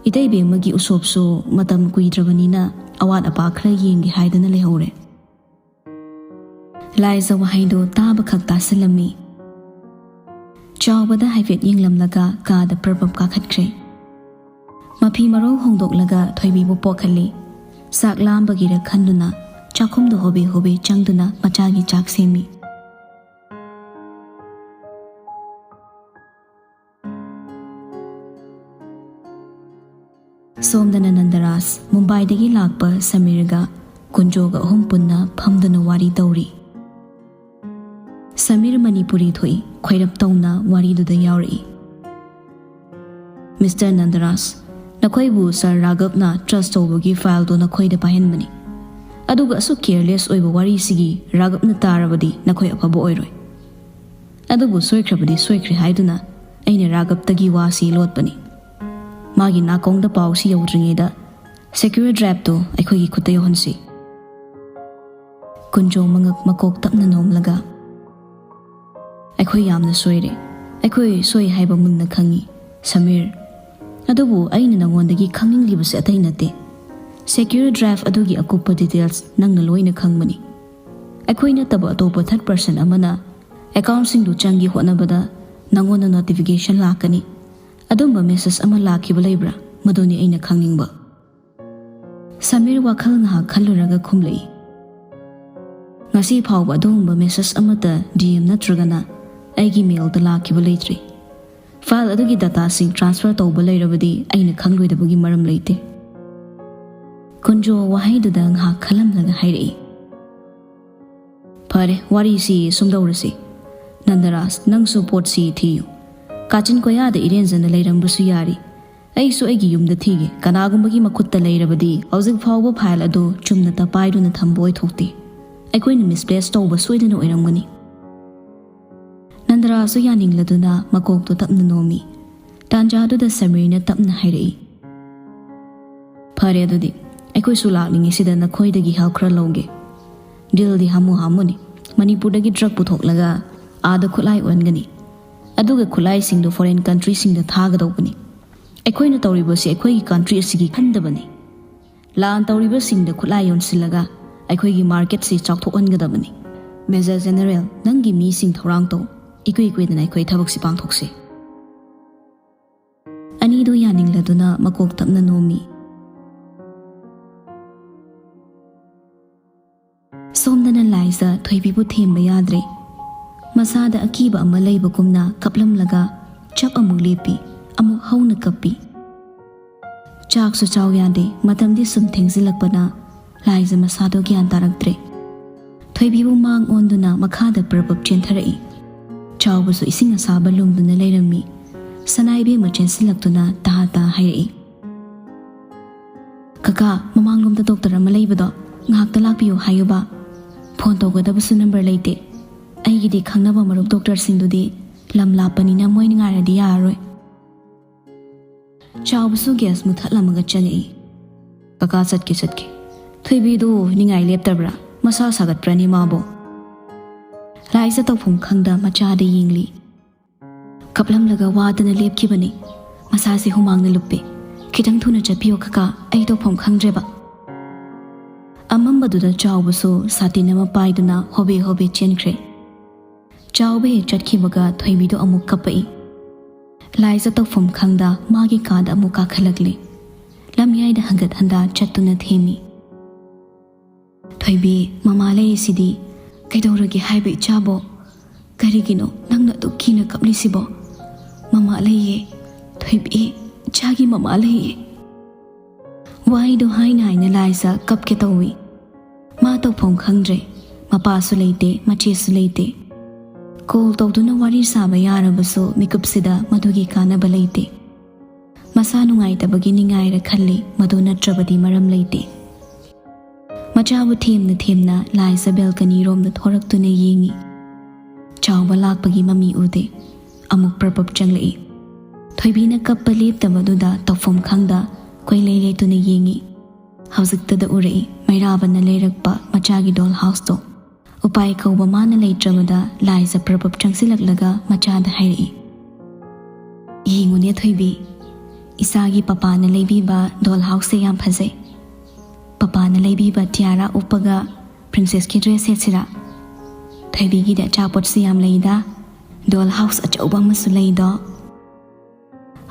ꯏꯇꯩꯕꯦꯝꯃꯒꯤ ꯎꯁꯣꯞꯁꯨ ꯃꯇꯝ ꯀꯨꯏꯗ꯭ꯔꯕꯅꯤꯅ ꯑꯋꯥꯠ ꯑꯄꯥ ꯈꯔ ꯌꯦꯡꯒꯦ ꯍꯥꯏꯗꯨꯅ ꯂꯩꯍꯧꯔꯦ꯫" ꯂꯥꯏꯖ ꯋꯥꯍꯩꯗꯨ ꯇꯥꯕꯈꯛ ꯇꯥꯁꯤꯜꯂꯝꯃꯤ꯫ ꯆꯥꯎꯕꯗ ꯍꯥꯏꯐꯦꯠ ꯌꯦꯡꯂꯝꯂꯒ ꯀꯥꯗ ꯄ꯭ꯔꯞ ꯄ꯭ꯔꯞ ꯀꯥꯈꯠꯈ꯭ꯔꯦ꯫ ꯃꯐꯤ ꯃꯔꯣꯜ ꯍꯣꯡꯗꯣꯛꯂꯒ ꯊꯣꯏꯕꯤꯕꯨ ꯄꯣꯛꯍꯜꯂꯤ꯫ ꯆꯥꯛ ꯂꯥꯝꯕꯒꯤꯔ ꯈꯟꯗꯨꯅ ꯆꯥꯛꯈꯨꯝꯗ ꯍꯣꯕꯦ ꯍꯣꯕꯦ ꯆꯪꯗꯨꯅ ꯃꯆꯥꯒꯤ ꯆꯥꯛ ꯁꯦꯝꯃꯤ꯫ ꯁꯣꯝꯗꯅ ꯅꯟꯗꯔꯥꯖ, ꯃꯨꯝꯕꯥꯏꯗꯒꯤ ꯂꯥꯛꯄ ꯁꯃꯤꯔꯒ ꯀꯨꯟꯖꯣꯒ ꯑꯍꯨꯝ ꯄꯨꯟꯅ ꯐꯝꯗꯨꯅ ꯋꯥꯔꯤ ꯇꯧꯔꯤ꯫ ꯁꯃꯤꯔ ꯃꯅꯤꯄꯨꯔꯤ ꯊꯣꯛꯏ, ꯈꯣꯏꯔꯞ ꯇꯧꯅ ꯋꯥꯔꯤꯗꯨꯗ ꯌꯥꯎꯔꯛꯏ꯫ "ꯃꯤꯁꯇꯔ ꯅꯟꯗꯔꯥꯖ, ꯅꯈꯣꯏꯕꯨ ꯁꯥꯔ ꯔꯥꯘꯕꯅ ꯇ꯭ꯔꯁ ꯇꯧꯕꯒꯤ ꯐꯥꯏꯜꯗꯨ ꯅꯈꯣꯏꯗ ꯄꯥꯏꯍꯟꯕꯅꯤ꯫ ꯑꯗꯨꯒ ꯑꯁꯨꯛ ꯀꯦꯌꯔꯂꯦꯁ ꯑꯣꯏꯕ ꯋꯥꯔꯤꯁꯤꯒꯤ ꯔꯥꯘꯕꯅ ꯇꯥꯔꯕꯗꯤ ꯅꯈꯣꯏ ꯑꯐꯕ ꯑꯣꯏꯔꯣꯏ꯫ ꯑꯗꯨꯕꯨ ꯁꯣꯏꯈ꯭ꯔꯕꯗꯤ ꯁꯣꯏꯈ꯭ꯔꯦ ꯍꯥꯏꯗꯨꯅ ꯑꯩꯅ ꯔꯥꯘꯕꯇꯒꯤ ꯋꯥꯁꯤ ꯂꯣꯠꯄꯅꯤ꯫ ꯃꯥꯒꯤ ꯅꯥꯀꯣꯡꯗ ꯄꯥꯎꯁꯤ ꯌꯧꯗ꯭ꯔꯤꯉꯩꯗ ꯁꯦꯀ꯭ꯌꯨꯔ ꯗ꯭ꯔꯥꯏꯚꯇꯨ ꯑꯩꯈꯣꯏꯒꯤ ꯈꯨꯠꯇ ꯌꯧꯍꯟꯁꯤ꯫" ꯀꯨꯟꯖꯣ ꯃꯉꯛ ꯃꯀꯣꯛ ꯇꯞꯅ ꯅꯣꯝꯂꯒ, "ꯑꯩꯈꯣꯏ ꯌꯥꯝꯅ ꯁꯣꯏꯔꯦ꯫ ꯑꯩꯈꯣꯏ ꯁꯣꯏ ꯍꯥꯏꯕ ꯃꯨꯟꯅ ꯈꯪꯏ, ꯁꯃꯤꯔ꯫ ꯑꯗꯨꯕꯨ ꯑꯩꯅ ꯅꯉꯣꯟꯗꯒꯤ ꯈꯪꯅꯤꯡꯂꯤꯕꯁꯦ ꯑꯇꯩ ꯅꯠꯇꯦ꯫ ꯁꯦꯀ꯭ꯌꯨꯔ ꯗ꯭ꯔꯥꯏꯚ ꯑꯗꯨꯒꯤ ꯑꯀꯨꯞꯄ ꯗꯤꯇꯦꯜꯁ ꯅꯪꯅ ꯂꯣꯏꯅ ꯈꯪꯕꯅꯤ꯫ ꯑꯩꯈꯣꯏ ꯅꯠꯇꯕ ꯑꯇꯣꯞꯄ ꯊꯔꯗ ꯄꯔꯁꯟ ꯑꯃꯅ ꯑꯦꯀꯥꯎꯟꯁꯤꯡꯗꯨ ꯆꯪꯒꯦ ꯍꯣꯠꯅꯕꯗ ꯅꯪꯉꯣꯟꯗ ꯅꯣꯇꯤꯐꯤꯀꯦꯁꯟ ꯂꯥꯛꯀꯅꯤ꯫ ꯑꯗꯨꯝꯕ ꯃꯦꯁꯦꯖ ꯑꯃ ꯂꯥꯛꯈꯤꯕ ꯂꯩꯕ꯭ꯔꯥ? ꯃꯗꯨꯅꯤ ꯑꯩꯅ ꯈꯪꯅꯤꯡꯕ꯫ ꯁꯃꯤꯔ ꯋꯥꯈꯜ ꯉꯥꯏꯍꯥꯛ ꯈꯜꯂꯨꯔꯒ ꯈꯨꯝꯂꯛꯏ, "ꯉꯁꯤ ꯐꯥꯎꯕ ꯑꯗꯨꯒꯨꯝꯕ ꯃꯦꯁꯦꯖ ꯑꯃꯠꯇ ꯗꯤ ꯑꯦꯝ ꯅꯠꯇ꯭ꯔꯒꯅ ꯑꯩꯒꯤ ꯃꯦꯜꯗ ꯂꯥꯛꯈꯤꯕ ꯂꯩꯇ꯭ꯔꯤ꯫ ꯐꯥꯏꯜ ꯑꯗꯨꯒꯤ ꯗꯇꯥꯁꯤꯡ ꯇ꯭ꯔꯥꯟꯁꯐꯔ ꯇꯧꯕ ꯂꯩꯔꯕꯗꯤ ꯑꯩꯅ ꯈꯪꯂꯣꯏꯗꯕꯒꯤ ꯃꯔꯝ ꯂꯩꯇꯦ"꯫ ꯀꯨꯟꯖꯣ ꯋꯥꯍꯩꯗꯨꯗ ꯉꯥꯏꯍꯥꯛ ꯈꯜꯂꯝꯂꯒ ꯍꯥꯏꯔꯛꯏ, "ꯐꯔꯦ, ꯋꯥꯔꯤꯁꯤ ꯁꯨꯝꯗꯧꯔꯁꯤ꯫ ꯅꯟꯗꯔꯥꯖ, ꯅꯪꯁꯨ ꯄꯣꯠꯁꯤ ꯊꯤꯌꯨ꯫ ꯀꯥꯆꯤꯟ ꯀꯣꯌꯥꯗ ꯏꯔꯦꯟꯖꯅ ꯂꯩꯔꯝꯕꯁꯨ ꯌꯥꯔꯤ꯫ ꯑꯩꯁꯨ ꯑꯩꯒꯤ ꯌꯨꯝꯗ ꯊꯤꯒꯦ꯫ ꯀꯅꯥꯒꯨꯝꯕꯒꯤ ꯃꯈꯨꯠꯇ ꯂꯩꯔꯕꯗꯤ ꯍꯧꯖꯤꯛ ꯐꯥꯎꯕ ꯐꯥꯏꯜ ꯑꯗꯨ ꯆꯨꯝꯅꯇ ꯄꯥꯏꯗꯨꯅ ꯊꯝꯕ ꯑꯣꯏꯊꯣꯛꯇꯦ꯫ ꯑꯩꯈꯣꯏꯅ ꯃꯤꯁꯄ꯭ꯂꯦꯁ ꯇꯧꯕ ꯁꯣꯏꯗꯅ ꯑꯣꯏꯔꯝꯒꯅꯤ"꯫ ꯅꯟꯗꯔꯥꯖꯁꯨ ꯌꯥꯅꯤꯡꯂꯗꯨꯅ ꯃꯀꯣꯛꯇꯣ ꯇꯞꯅ ꯅꯣꯝꯃꯤ꯫ ꯇꯥꯟꯖꯥꯗꯨꯗ ꯁꯃꯤꯔꯅ ꯇꯞꯅ ꯍꯥꯏꯔꯛꯏ, "ꯐꯔꯦ, ꯑꯗꯨꯗꯤ ꯑꯩꯈꯣꯏꯁꯨ ꯂꯥꯛꯂꯤꯉꯩꯁꯤꯗ ꯅꯈꯣꯏꯗꯒꯤ ꯍꯦꯜꯞ ꯈꯔ ꯂꯧꯒꯦ꯫ ꯗꯤꯜꯗꯤ ꯍꯥꯃꯨ ꯍꯥꯃꯨꯅꯤ꯫ ꯃꯅꯤꯄꯨꯔꯗꯒꯤ ꯗ꯭ꯔꯒ ꯄꯨꯊꯣꯛꯂꯒ ꯑꯥꯗ ꯈꯨꯠꯂꯥꯏ ꯑꯣꯟꯒꯅꯤ꯫ ꯑꯗꯨꯒ ꯈꯨꯠꯂꯥꯏꯁꯤꯡꯗꯨ ꯐꯣꯔꯦꯟ ꯀꯟꯇ꯭ꯔꯤꯁꯤꯡꯗ ꯊꯥꯒꯗꯧꯕꯅꯤ꯫ ꯑꯩꯈꯣꯏꯅ ꯇꯧꯔꯤꯕꯁꯤ ꯑꯩꯈꯣꯏꯒꯤ ꯀꯟꯇ꯭ꯔꯤ ꯑꯁꯤꯒꯤ ꯈꯟꯗꯕꯅꯤ꯫ ꯂꯥꯟ ꯇꯧꯔꯤꯕꯁꯤꯡꯗ ꯈꯨꯠꯂꯥꯏ ꯌꯣꯟꯁꯤꯜꯂꯒ ꯑꯩꯈꯣꯏꯒꯤ ꯃꯥꯔꯀꯦꯠꯁꯤ ꯆꯥꯎꯊꯣꯛꯍꯟꯒꯗꯕꯅꯤ꯫ ꯃꯦꯖꯔ ꯖꯦꯅꯔꯦꯜ, ꯅꯪꯒꯤ ꯃꯤꯁꯤꯡ ꯊꯧꯔꯥꯡ ꯇꯧ꯫ ꯏꯀꯨꯏ ꯀꯨꯏꯗꯅ ꯑꯩꯈꯣꯏ ꯊꯕꯛꯁꯤ ꯄꯥꯡꯊꯣꯛꯁꯤ"꯫ ꯑꯅꯤꯗꯨ ꯌꯥꯅꯤꯡꯂꯗꯨꯅ ꯃꯀꯣꯛ ꯇꯞꯅ ꯅꯣꯝꯃꯤ꯫ ꯁꯣꯝꯗꯅ ꯂꯥꯏꯖ ꯊꯣꯏꯕꯤꯕꯨ ꯊꯦꯝꯕ ꯌꯥꯗ꯭ꯔꯦ꯫ ꯃꯁꯥꯗ ꯑꯀꯤꯕ ꯑꯃ ꯂꯩꯕꯒꯨꯝꯅ ꯀꯞꯂꯝꯂꯒ ꯆꯞ ꯑꯃꯨꯛ ꯂꯦꯞꯄꯤ, ꯑꯃꯨꯛ ꯍꯧꯅ ꯀꯞꯄꯤ꯫ ꯆꯥꯛꯁꯨ ꯆꯥꯎ ꯌꯥꯗꯦ꯫ ꯃꯇꯝꯗꯤ ꯁꯨꯝ ꯊꯦꯡꯖꯤꯜꯂꯛꯄꯅ ꯂꯥꯏꯖ ꯃꯁꯥꯗꯣ ꯒ꯭ꯌꯥꯟ ꯇꯥꯔꯛꯇ꯭ꯔꯦ꯫ ꯊꯣꯏꯕꯤꯕꯨ ꯃꯥꯡ ꯑꯣꯟꯗꯨꯅ ꯃꯈꯥꯗ ꯄ꯭ꯔꯕꯞ ꯆꯦꯟꯊꯔꯛꯏ꯫ ꯆꯥꯎꯕꯁꯨ ꯏꯁꯤꯡ ꯑꯁꯥꯕ ꯂꯨꯝꯗꯨꯅ ꯂꯩꯔꯝꯃꯤ꯫ ꯁꯅꯥ ꯏꯕꯦꯝꯃ ꯆꯦꯟꯁꯤꯜꯂꯛꯇꯨꯅ ꯇꯥ ꯇꯥ ꯍꯥꯏꯔꯛꯏ, "ꯀꯀꯥ, ꯃꯃꯥꯡꯂꯣꯝꯗ ꯗꯣꯛꯇꯔ ꯑꯃ ꯂꯩꯕꯗꯣ ꯉꯥꯏꯍꯥꯛꯇ ꯂꯥꯛꯄꯤꯌꯨ ꯍꯥꯏꯌꯨꯕ꯫ ꯐꯣꯟ ꯇꯧꯒꯗꯕꯁꯨ ꯅꯝꯕꯔ ꯂꯩꯇꯦ꯫ ꯑꯩꯒꯤꯗꯤ ꯈꯪꯅꯕ ꯃꯔꯨꯞ ꯗꯣꯛꯇꯔꯁꯤꯡꯗꯨꯗꯤ ꯂꯝ ꯂꯥꯞꯄꯅꯤꯅ ꯃꯣꯏꯅ ꯉꯥꯏꯔꯗꯤ ꯌꯥꯔꯔꯣꯏ"꯫ ꯆꯥꯎꯕꯁꯨ ꯒ꯭ꯌꯥꯁ ꯃꯨꯊꯠꯂꯝꯃꯒ ꯆꯪꯉꯛꯏ꯫ "ꯀꯀꯥ ꯆꯠꯀꯦ ꯆꯠꯀꯦ꯫ ꯊꯣꯏꯕꯤꯗꯨ ꯅꯤꯡꯉꯥꯏ ꯂꯦꯞꯇꯕ꯭ꯔꯥ? ꯃꯁꯥ ꯁꯥꯒꯠꯄ꯭ꯔꯅꯤ ꯃꯥꯕꯣ?" ꯂꯥꯏꯖ ꯇꯧꯐꯝ ꯈꯪꯗ ꯃꯆꯥꯗ ꯌꯦꯡꯂꯤ꯫ "ꯀꯞꯂꯝꯂꯒ ꯋꯥꯗꯅ ꯂꯦꯞꯈꯤꯕꯅꯤ꯫ ꯃꯁꯥꯁꯦ ꯍꯨꯃꯥꯡꯅ ꯂꯨꯞꯄꯦ꯫ ꯈꯤꯇꯪ ꯊꯨꯅ ꯆꯠꯄꯤꯌꯣ ꯀꯀꯥ, ꯑꯩ ꯇꯧꯐꯝ ꯈꯪꯗ꯭ꯔꯦꯕ"꯫ ꯑꯃꯝꯕꯗꯨꯗ ꯆꯥꯎꯕꯁꯨ ꯁꯥꯇꯤꯟ ꯑꯃ ꯄꯥꯏꯗꯨꯅ ꯍꯣꯕꯦ ꯍꯣꯕꯦ ꯆꯦꯟꯈ꯭ꯔꯦ꯫ ꯆꯥꯎꯕ ꯍꯦꯛ ꯆꯠꯈꯤꯕꯒ ꯊꯣꯏꯕꯤꯗꯣ ꯑꯃꯨꯛ ꯀꯞꯄꯛꯏ꯫ ꯂꯥꯏꯖ ꯇꯧꯐꯝ ꯈꯪꯗ ꯃꯥꯒꯤ ꯀꯥꯗ ꯑꯃꯨꯛ ꯀꯥꯈꯠꯂꯛꯂꯦ꯫ ꯂꯝꯌꯥꯏꯗ ꯍꯪꯒꯠ ꯍꯟꯗ ꯆꯠꯇꯨꯅ ꯊꯦꯝꯃꯤ꯫ "ꯊꯣꯏꯕꯤ, ꯃꯃꯥ ꯂꯩꯔꯤꯁꯤꯗꯤ꯫ ꯀꯩꯗꯧꯔꯒꯦ ꯍꯥꯏꯕ ꯏꯆꯥꯕꯣ? ꯀꯔꯤꯒꯤꯅꯣ ꯅꯪꯅ ꯑꯗꯨꯛ ꯀꯤꯅ ꯀꯞꯂꯤꯁꯤꯕꯣ? ꯃꯃꯥ ꯂꯩꯌꯦ, ꯊꯣꯏꯕꯤ, ꯏꯆꯥꯒꯤ ꯃꯃꯥ ꯂꯩꯌꯦ꯫" ꯋꯥꯍꯩꯗꯣ ꯍꯥꯏꯅ ꯍꯥꯏꯅ ꯂꯥꯏꯖ ꯀꯞꯀꯦ ꯇꯧꯏ꯫ ꯃꯥ ꯇꯧꯐꯝ ꯈꯪꯗ꯭ꯔꯦ꯫ ꯃꯄꯥꯁꯨ ꯂꯩꯇꯦ, ꯃꯆꯦꯁꯨ ꯂꯩꯇꯦ꯫ ꯀꯣꯜ ꯇꯧꯗꯨꯅ ꯋꯥꯔꯤ ꯁꯥꯕ ꯌꯥꯔꯕꯁꯨ ꯃꯤꯀꯨꯞꯁꯤꯗ ꯃꯗꯨꯒꯤ ꯀꯥꯟꯅꯕ ꯂꯩꯇꯦ꯫ ꯃꯁꯥ ꯅꯨꯡꯉꯥꯏꯇꯕꯒꯤ ꯅꯤꯡꯉꯥꯏꯔ ꯈꯜꯂꯤ, ꯃꯗꯨ ꯅꯠꯇ꯭ꯔꯕꯗꯤ ꯃꯔꯝ ꯂꯩꯇꯦ꯫ ꯃꯆꯥꯕꯨ ꯊꯦꯝꯅ ꯊꯦꯝꯅ ꯂꯥꯏꯖ ꯕꯦꯜꯀꯅꯤ ꯔꯣꯝꯗ ꯊꯣꯔꯛꯇꯨꯅ ꯌꯦꯡꯏ꯫ ꯆꯥꯎꯕ ꯂꯥꯛꯄꯒꯤ ꯃꯃꯤ ꯎꯗꯦ꯫ ꯑꯃꯨꯛ ꯄ꯭ꯔꯞ ꯄ꯭ꯔꯞ ꯆꯪꯂꯛꯏ꯫ ꯊꯣꯏꯕꯤꯅ ꯀꯞꯄ ꯂꯦꯞꯇꯕꯗꯨꯗ ꯇꯧꯐꯝ ꯈꯪꯗ ꯀꯣꯏꯂꯩ ꯂꯩꯇꯨꯅ ꯌꯦꯡꯏ꯫ ꯍꯧꯖꯤꯛꯇꯗ ꯎꯔꯛꯏ ꯃꯩꯔꯥꯕꯅ ꯂꯩꯔꯛꯄ ꯃꯆꯥꯒꯤ ꯗꯣꯜ ꯍꯥꯎꯁꯇꯣ꯫ ꯎꯄꯥꯏ ꯀꯧꯕ ꯃꯥꯅ ꯂꯩꯇ꯭ꯔꯕꯗ ꯂꯥꯏꯖ ꯄ꯭ꯔꯞ ꯄ꯭ꯔꯞ ꯆꯪꯁꯤꯜꯂꯛꯂꯒ ꯃꯆꯥꯗ ꯍꯥꯏꯔꯛꯏ, "ꯌꯦꯡꯉꯨꯅꯦ ꯊꯣꯏꯕꯤ, ꯏꯆꯥꯒꯤ ꯄꯄꯥꯅ ꯂꯩꯕꯤꯕ ꯗꯣꯜ ꯍꯥꯎꯁꯁꯦ ꯌꯥꯝ ꯐꯖꯩ꯫ ꯄꯄꯥꯅ ꯂꯩꯕꯤꯕ ꯇꯤꯌꯥꯔꯥ ꯎꯞꯄꯒ ꯄ꯭ꯔꯤꯟꯁꯦꯁꯀꯤ ꯗ꯭ꯔꯦꯁ ꯁꯦꯠꯁꯤꯔꯥ? ꯊꯣꯏꯕꯤꯒꯤꯗꯤ ꯑꯆꯥꯄꯣꯠꯁꯨ ꯌꯥꯝ ꯂꯩꯗ, ꯗꯣꯜ ꯍꯥꯎꯁ ꯑꯆꯧꯕ ꯑꯃꯁꯨ ꯂꯩꯗꯣ꯫"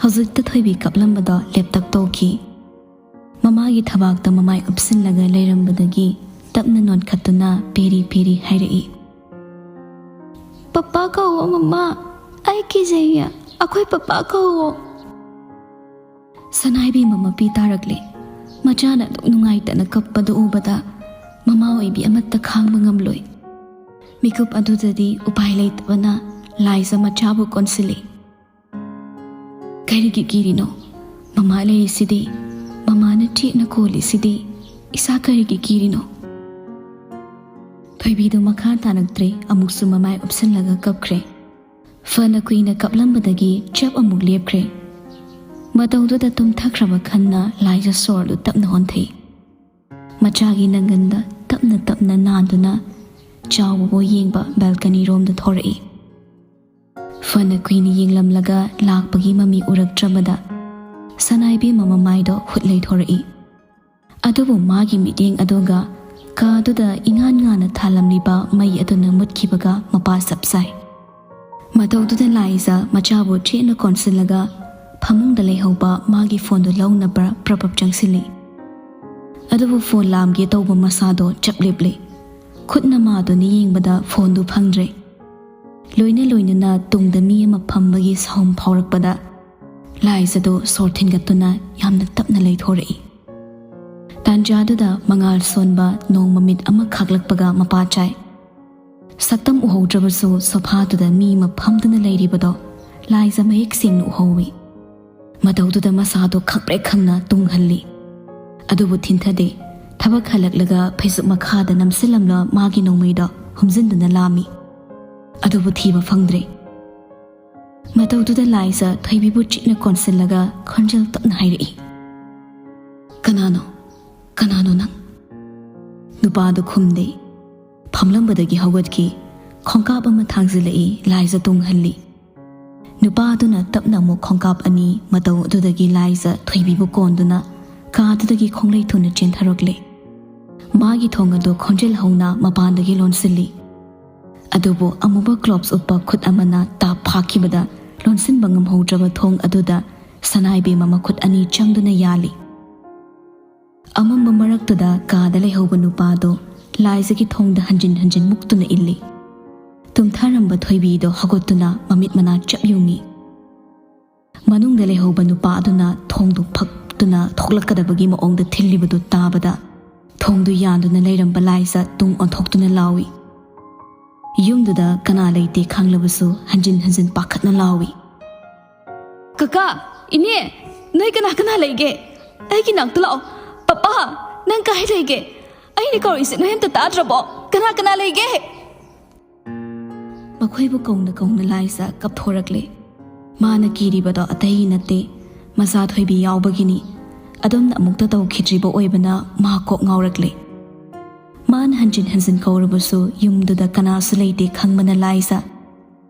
ꯍꯧꯖꯤꯛꯇ ꯊꯣꯏꯕꯤ ꯀꯞꯂꯝꯕꯗꯣ ꯂꯦꯞꯇꯛ ꯇꯧꯈꯤ꯫ ꯃꯃꯥꯒꯤ ꯊꯕꯥꯛꯇ ꯃꯃꯥꯏ ꯎꯞꯁꯤꯜꯂꯒ ꯂꯩꯔꯝꯕꯗꯒꯤ ꯇꯞꯅ ꯅꯣꯟꯈꯠꯇꯨꯅ ꯄꯦꯔꯤ ꯄꯦꯔꯤ ꯍꯥꯏꯔꯛꯏ, "ꯄꯄꯥ ꯀꯧꯋꯣ ꯃꯃꯥ, ꯑꯩ ꯀꯤꯖꯩꯌꯦ, ꯑꯩꯈꯣꯏ ꯄꯄꯥ ꯀꯧꯋꯣ꯫" ꯁꯅꯥꯏꯕꯦꯝꯃ ꯃꯄꯤ ꯇꯥꯔꯛꯂꯦ꯫ ꯃꯆꯥꯅ ꯑꯗꯨꯛ ꯅꯨꯡꯉꯥꯏꯇꯅ ꯀꯞꯄꯗꯨ ꯎꯕꯗ ꯃꯃꯥ ꯑꯣꯏꯕꯤ ꯑꯃꯠꯇ ꯈꯥꯡꯕ ꯉꯝꯂꯣꯏ꯫ ꯃꯤꯀꯨꯞ ꯑꯗꯨꯗꯗꯤ ꯎꯄꯥꯏ ꯂꯩꯇꯕꯅ ꯂꯥꯏꯖ ꯃꯆꯥꯕꯨ ꯀꯣꯟꯁꯤꯜꯂꯤ꯫ "ꯀꯔꯤꯒꯤ ꯀꯤꯔꯤꯅꯣ? ꯃꯃꯥ ꯂꯩꯔꯤꯁꯤꯗꯤ, ꯃꯃꯥꯅ ꯆꯦꯠꯅ ꯀꯣꯜꯂꯤꯁꯤꯗꯤ, ꯏꯆꯥ ꯀꯔꯤꯒꯤ ꯀꯤꯔꯤꯅꯣ?" ꯊꯣꯏꯕꯤꯗꯨ ꯃꯈꯥ ꯇꯥꯔꯛꯇ꯭ꯔꯦ, ꯑꯃꯨꯛꯁꯨ ꯃꯃꯥꯏ ꯎꯞꯁꯤꯜꯂꯒ ꯀꯞꯈ꯭ꯔꯦ꯫ ꯐꯅ ꯀꯨꯏꯅ ꯀꯞꯂꯝꯕꯗꯒꯤ ꯆꯞ ꯑꯃꯨꯛ ꯂꯦꯞꯈ꯭ꯔꯦ꯫ ꯃꯇꯧꯗꯨꯗ ꯇꯨꯝꯊꯈ꯭ꯔꯕ ꯈꯟꯅ ꯂꯥꯏꯖ ꯁꯣꯔꯗꯨ ꯇꯞꯅ ꯍꯣꯟꯊꯩ꯫ ꯃꯆꯥꯒꯤ ꯅꯪꯒꯟꯗ ꯇꯞꯅ ꯇꯞꯅ ꯅꯥꯟꯗꯨꯅ ꯆꯥꯎꯕꯕꯨ ꯌꯦꯡꯕ ꯕꯦꯜꯀꯅꯤ ꯔꯣꯝꯗ ꯊꯣꯔꯛꯏ꯫ ꯐꯅ ꯀꯨꯏꯅ ꯌꯦꯡꯂꯝꯂꯒ ꯂꯥꯛꯄꯒꯤ ꯃꯃꯤ ꯎꯔꯛꯇ꯭ꯔꯕꯗ ꯁꯅꯥꯏꯕꯦꯝꯃ ꯃꯃꯥꯏꯗꯣ ꯍꯨꯠ ꯂꯩꯊꯣꯔꯛꯏ꯫ ꯑꯗꯨꯕꯨ ꯃꯥꯒꯤ ꯃꯤꯠꯌꯦꯡ ꯑꯗꯨꯒ ꯀꯥꯗꯨꯗ ꯏꯉꯥꯟ ꯉꯥꯟꯅ ꯊꯥꯜꯂꯝꯂꯤꯕ ꯃꯩ ꯑꯗꯨꯅ ꯃꯨꯠꯈꯤꯕꯒ ꯃꯄꯥ ꯆꯞ ꯆꯥꯏ꯫ ꯃꯇꯧꯗꯨꯗ ꯂꯥꯏꯖ ꯃꯆꯥꯕꯨ ꯆꯦꯠꯅ ꯀꯣꯟꯁꯤꯜꯂꯒ ꯐꯃꯨꯡꯗ ꯂꯩꯍꯧꯕ ꯃꯥꯒꯤ ꯐꯣꯟꯗꯨ ꯂꯧꯅꯕ ꯄ꯭ꯔꯞ ꯄ꯭ꯔꯞ ꯆꯪꯁꯤꯜꯂꯤ꯫ ꯑꯗꯨꯕꯨ ꯐꯣꯟ ꯂꯥꯝꯒꯦ ꯇꯧꯕ ꯃꯁꯥꯗꯣ ꯆꯞ ꯂꯦꯞꯂꯦ꯫ ꯈꯨꯠꯅ ꯃꯥꯗꯨꯅ ꯌꯦꯡꯕꯗ ꯐꯣꯟꯗꯨ ꯐꯪꯗ꯭ꯔꯦ꯫ ꯂꯣꯏꯅ ꯂꯣꯏꯅꯅ ꯇꯨꯡꯗ ꯃꯤ ꯑꯃ ꯐꯝꯕꯒꯤ ꯁꯥꯎꯝ ꯐꯥꯎꯔꯛꯄꯗ ꯂꯥꯏꯖꯗꯨ ꯁꯣꯔ ꯊꯤꯟꯒꯠꯇꯨꯅ ꯌꯥꯝꯅ ꯇꯞꯅ ꯂꯩꯊꯣꯔꯛꯏ꯫ ꯇꯥꯟꯖꯥꯗꯨꯗ ꯃꯉꯥꯜ ꯁꯣꯟꯕ ꯅꯣꯡ ꯃꯃꯤꯠ ꯑꯃ ꯈꯥꯛꯂꯛꯄꯒ ꯃꯄꯥ ꯆꯥꯏ꯫ ꯁꯛꯇꯝ ꯎꯍꯧꯗ꯭ꯔꯕꯁꯨ ꯁꯣꯐꯥꯗꯨꯗ ꯃꯤ ꯑꯃ ꯐꯝꯗꯨꯅ ꯂꯩꯔꯤꯕꯗꯣ ꯂꯥꯏꯖ ꯃꯌꯦꯛ ꯁꯦꯡꯅ ꯎꯍꯧꯏ꯫ ꯃꯇꯧꯗꯨꯗ ꯃꯁꯥꯗꯣ ꯈꯪꯄ꯭ꯔꯦꯛ ꯈꯪꯅ ꯇꯨꯡꯍꯜꯂꯤ꯫ ꯑꯗꯨꯕꯨ ꯊꯤꯟꯊꯗꯦ꯫ ꯊꯕꯛ ꯍꯜꯂꯛꯂꯒ ꯐꯩꯖꯨꯞ ꯃꯈꯥꯗ ꯅꯝꯁꯤꯜꯂꯝꯂ ꯃꯥꯒꯤ ꯅꯣꯡꯃꯩꯗꯣ ꯍꯨꯝꯖꯤꯟꯗꯨꯅ ꯂꯥꯝꯃꯤ꯫ ꯑꯗꯨꯕꯨ ꯊꯤꯕ ꯐꯪꯗ꯭ꯔꯦ꯫ ꯃꯇꯧꯗꯨꯗ ꯂꯥꯏꯖ ꯊꯣꯏꯕꯤꯕꯨ ꯆꯤꯛꯅ ꯀꯣꯟꯁꯤꯜꯂꯒ ꯈꯣꯟꯖꯦꯜ ꯇꯞꯅ ꯍꯥꯏꯔꯛꯏ, "ꯀꯅꯥꯅꯣ? ꯀꯅꯥꯅꯣ ꯅꯪ?" ꯅꯨꯄꯥꯗꯨ ꯈꯨꯝꯗꯦ꯫ ꯐꯝꯂꯝꯕꯗꯒꯤ ꯍꯧꯒꯠꯈꯤ꯫ ꯈꯣꯡꯀꯥꯞ ꯑꯃ ꯊꯥꯡꯖꯤꯜꯂꯛꯏ, ꯂꯥꯏꯖ ꯇꯨꯡꯍꯜꯂꯤ꯫ ꯅꯨꯄꯥ ꯑꯗꯨꯅ ꯇꯞꯅ ꯑꯃꯨꯛ ꯈꯣꯡꯀꯥꯞ ꯑꯅꯤ ꯃꯇꯧ ꯑꯗꯨꯗꯒꯤ ꯂꯥꯏꯖ ꯊꯣꯏꯕꯤꯕꯨ ꯀꯣꯟꯗꯨꯅ ꯀꯥꯗꯨꯗꯒꯤ ꯈꯣꯡꯂꯩ ꯊꯨꯅ ꯆꯦꯟꯊꯔꯛꯂꯦ꯫ ꯃꯥꯒꯤ ꯊꯣꯡ ꯑꯗꯨ ꯈꯣꯟꯖꯦꯜ ꯍꯧꯅ ꯃꯄꯥꯟꯗꯒꯤ ꯂꯣꯟꯁꯤꯜꯂꯤ꯫ ꯑꯗꯨꯕꯨ ꯑꯃꯨꯕ ꯒ꯭ꯂꯣꯚꯁ ꯎꯞꯄ ꯈꯨꯠ ꯑꯃꯅ ꯇꯥꯞ ꯐꯥꯈꯤꯕꯗ ꯂꯣꯟꯁꯤꯟꯕ ꯉꯝꯍꯧꯗ꯭ꯔꯕ ꯊꯣꯡ ꯑꯗꯨꯗ ꯁꯅꯥꯏꯕꯦꯝꯃ ꯃꯈꯨꯠ ꯑꯅꯤ ꯆꯪꯗꯨꯅ ꯌꯥꯜꯂꯤ꯫ ꯑꯃꯝꯕ ꯃꯔꯛꯇꯨꯗ ꯀꯥꯗ ꯂꯩꯍꯧꯕ ꯅꯨꯄꯥꯗꯣ ꯂꯥꯏꯖꯒꯤ ꯊꯣꯡꯗ ꯍꯟꯖꯤꯟ ꯍꯟꯖꯤꯟ ꯃꯨꯛꯇꯨꯅ ꯏꯜꯂꯤ꯫ ꯇꯨꯝꯊꯔꯝꯕ ꯊꯣꯏꯕꯤꯗꯣ ꯍꯧꯒꯠꯇꯨꯅ ꯃꯃꯤꯠ ꯃꯅꯥ ꯆꯞ ꯌꯨꯡꯉꯤ꯫ ꯃꯅꯨꯡꯗ ꯂꯩꯍꯧꯕ ꯅꯨꯄꯥ ꯑꯗꯨꯅ ꯊꯣꯡꯗꯨ ꯐꯛꯇꯨꯅ ꯊꯣꯛꯂꯛꯀꯗꯕꯒꯤ ꯃꯑꯣꯡꯗ ꯊꯤꯜꯂꯤꯕꯗꯨ ꯇꯥꯕꯗ ꯊꯣꯡꯗꯨ ꯌꯥꯟꯗꯨꯅ ꯂꯩꯔꯝꯕ ꯂꯥꯏꯖ ꯇꯨꯡ ꯑꯣꯟꯊꯣꯛꯇꯨꯅ ꯂꯥꯎꯏ꯫ ꯌꯨꯝꯗꯨꯗ ꯀꯅꯥ ꯂꯩꯇꯦ ꯈꯪꯂꯕꯁꯨ ꯍꯟꯖꯤꯟ ꯍꯟꯖꯤꯟ ꯄꯥꯈꯠꯅ ꯂꯥꯎꯏ꯫ "ꯀꯀꯥ, ꯏꯅꯦ, ꯅꯣꯏ ꯀꯅꯥ ꯀꯅꯥ ꯂꯩꯒꯦ? ꯑꯩꯒꯤ ꯅꯥꯛꯇ ꯂꯥꯛꯑꯣ꯫ ꯄꯄꯥ, ꯅꯪ ꯀꯥꯏ ꯂꯩꯒꯦ? ꯑꯩꯅ ꯀꯧꯔꯤꯁꯦ ꯅꯣꯏ ꯑꯝꯇ ꯇꯥꯗ꯭ꯔꯕꯣ? ꯀꯅꯥ ꯀꯅꯥ ꯂꯩꯒꯦ?" ꯃꯈꯣꯏꯕꯨ ꯀꯧꯅ ꯀꯧꯅ ꯂꯥꯏꯖ ꯀꯞꯊꯣꯔꯛꯂꯦ꯫ ꯃꯥꯅ ꯀꯤꯔꯤꯕꯗꯣ ꯑꯇꯩ ꯅꯠꯇꯦ, ꯃꯆꯥ ꯊꯣꯏꯕꯤ ꯌꯥꯎꯕꯒꯤꯅꯤ꯫ ꯑꯗꯣꯝꯅ ꯑꯃꯨꯛꯇ ꯇꯧꯈꯤꯗ꯭ꯔꯤꯕ ꯑꯣꯏꯕꯅ ꯃꯥ ꯀꯣꯛ ꯉꯥꯎꯔꯛꯂꯦ꯫ ꯃꯥꯅ ꯍꯟꯖꯤꯟ ꯍꯟꯖꯤꯟ ꯀꯧꯔꯕꯁꯨ ꯌꯨꯝꯗꯨꯗ ꯀꯅꯥꯁꯨ ꯂꯩꯇꯦ ꯈꯪꯕꯅ ꯂꯥꯏꯖ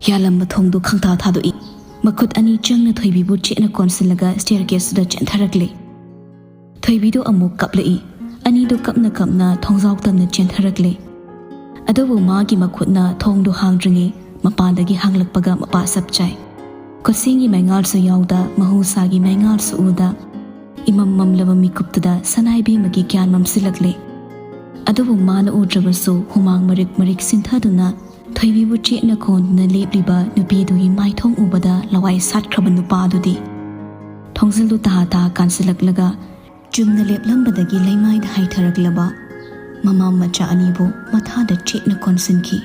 ꯌꯥꯜꯂꯝꯕ ꯊꯣꯡꯗꯨ ꯈꯪꯊꯥ ꯊꯥꯗꯣꯛꯏ꯫ ꯃꯈꯨꯠ ꯑꯅꯤ ꯆꯪꯅ ꯊꯣꯏꯕꯤꯕꯨ ꯆꯦꯠꯅ ꯀꯣꯟꯁꯤꯜꯂꯒ ꯁ꯭ꯇꯦꯌꯔ ꯀꯦꯁꯇꯨꯗ ꯆꯦꯟꯊꯔꯛꯂꯦ꯫ ꯊꯣꯏꯕꯤꯗꯨ ꯑꯃꯨꯛ ꯀꯞꯂꯛꯏ꯫ ꯑꯅꯤ ꯑꯗꯨ ꯀꯞꯅ ꯀꯞꯅ ꯊꯣꯡꯖꯥꯎ ꯇꯝꯅ ꯆꯦꯟꯊꯔꯛꯂꯦ꯫ ꯑꯗꯨꯕꯨ ꯃꯥꯒꯤ ꯃꯈꯨꯠꯅ ꯊꯣꯡꯗꯨ ꯍꯥꯡꯗ꯭ꯔꯤꯉꯩ ꯃꯄꯥꯟꯗꯒꯤ ꯍꯥꯡꯂꯛꯄꯒ ꯃꯄꯥ ꯆꯞ ꯆꯥꯏ꯫ ꯀꯣꯁꯦꯡꯒꯤ ꯃꯩꯉꯥꯜꯁꯨ ꯌꯥꯎꯗ ꯃꯍꯧꯁꯥꯒꯤ ꯃꯩꯉꯥꯜꯁꯨ ꯎꯗ ꯏꯃꯝ ꯃꯝꯂꯕ ꯃꯤꯀꯨꯞꯇꯨꯗ ꯁꯅꯥꯏꯕꯦꯝꯃꯒꯤ ꯒ꯭ꯌꯥꯟ ꯃꯝꯁꯤꯜꯂꯛꯂꯦ꯫ ꯑꯗꯨꯕꯨ ꯃꯥꯅ ꯎꯗ꯭ꯔꯕꯁꯨ ꯍꯨꯃꯥꯡ ꯃꯔꯤꯛ ꯃꯔꯤꯛ ꯁꯤꯟꯊꯗꯨꯅ ꯊꯣꯏꯕꯤꯕꯨ ꯆꯦꯠꯅ ꯀꯣꯟꯗꯨꯅ ꯂꯦꯞꯂꯤꯕ ꯅꯨꯄꯤꯗꯨꯒꯤ ꯃꯥꯏꯊꯣꯡ ꯎꯕꯗ ꯂꯋꯥꯏ ꯁꯥꯠꯈ꯭ꯔꯕ ꯅꯨꯄꯥꯗꯨꯗꯤ ꯊꯣꯡꯖꯤꯜꯗꯨ ꯇꯍꯥ ꯇꯍꯥ ꯀꯥꯟꯁꯤꯜꯂꯛꯂꯒ ꯆꯨꯝꯅ ꯂꯦꯞꯂꯝꯕꯗꯒꯤ ꯂꯩꯃꯥꯏꯗ ꯍꯥꯏꯊꯔꯛꯂꯕ ꯃꯃꯥ ꯃꯆꯥ ꯑꯅꯤꯕꯨ ꯃꯊꯥꯗ ꯆꯦꯠꯅ ꯀꯣꯟꯁꯤꯟꯈꯤ꯫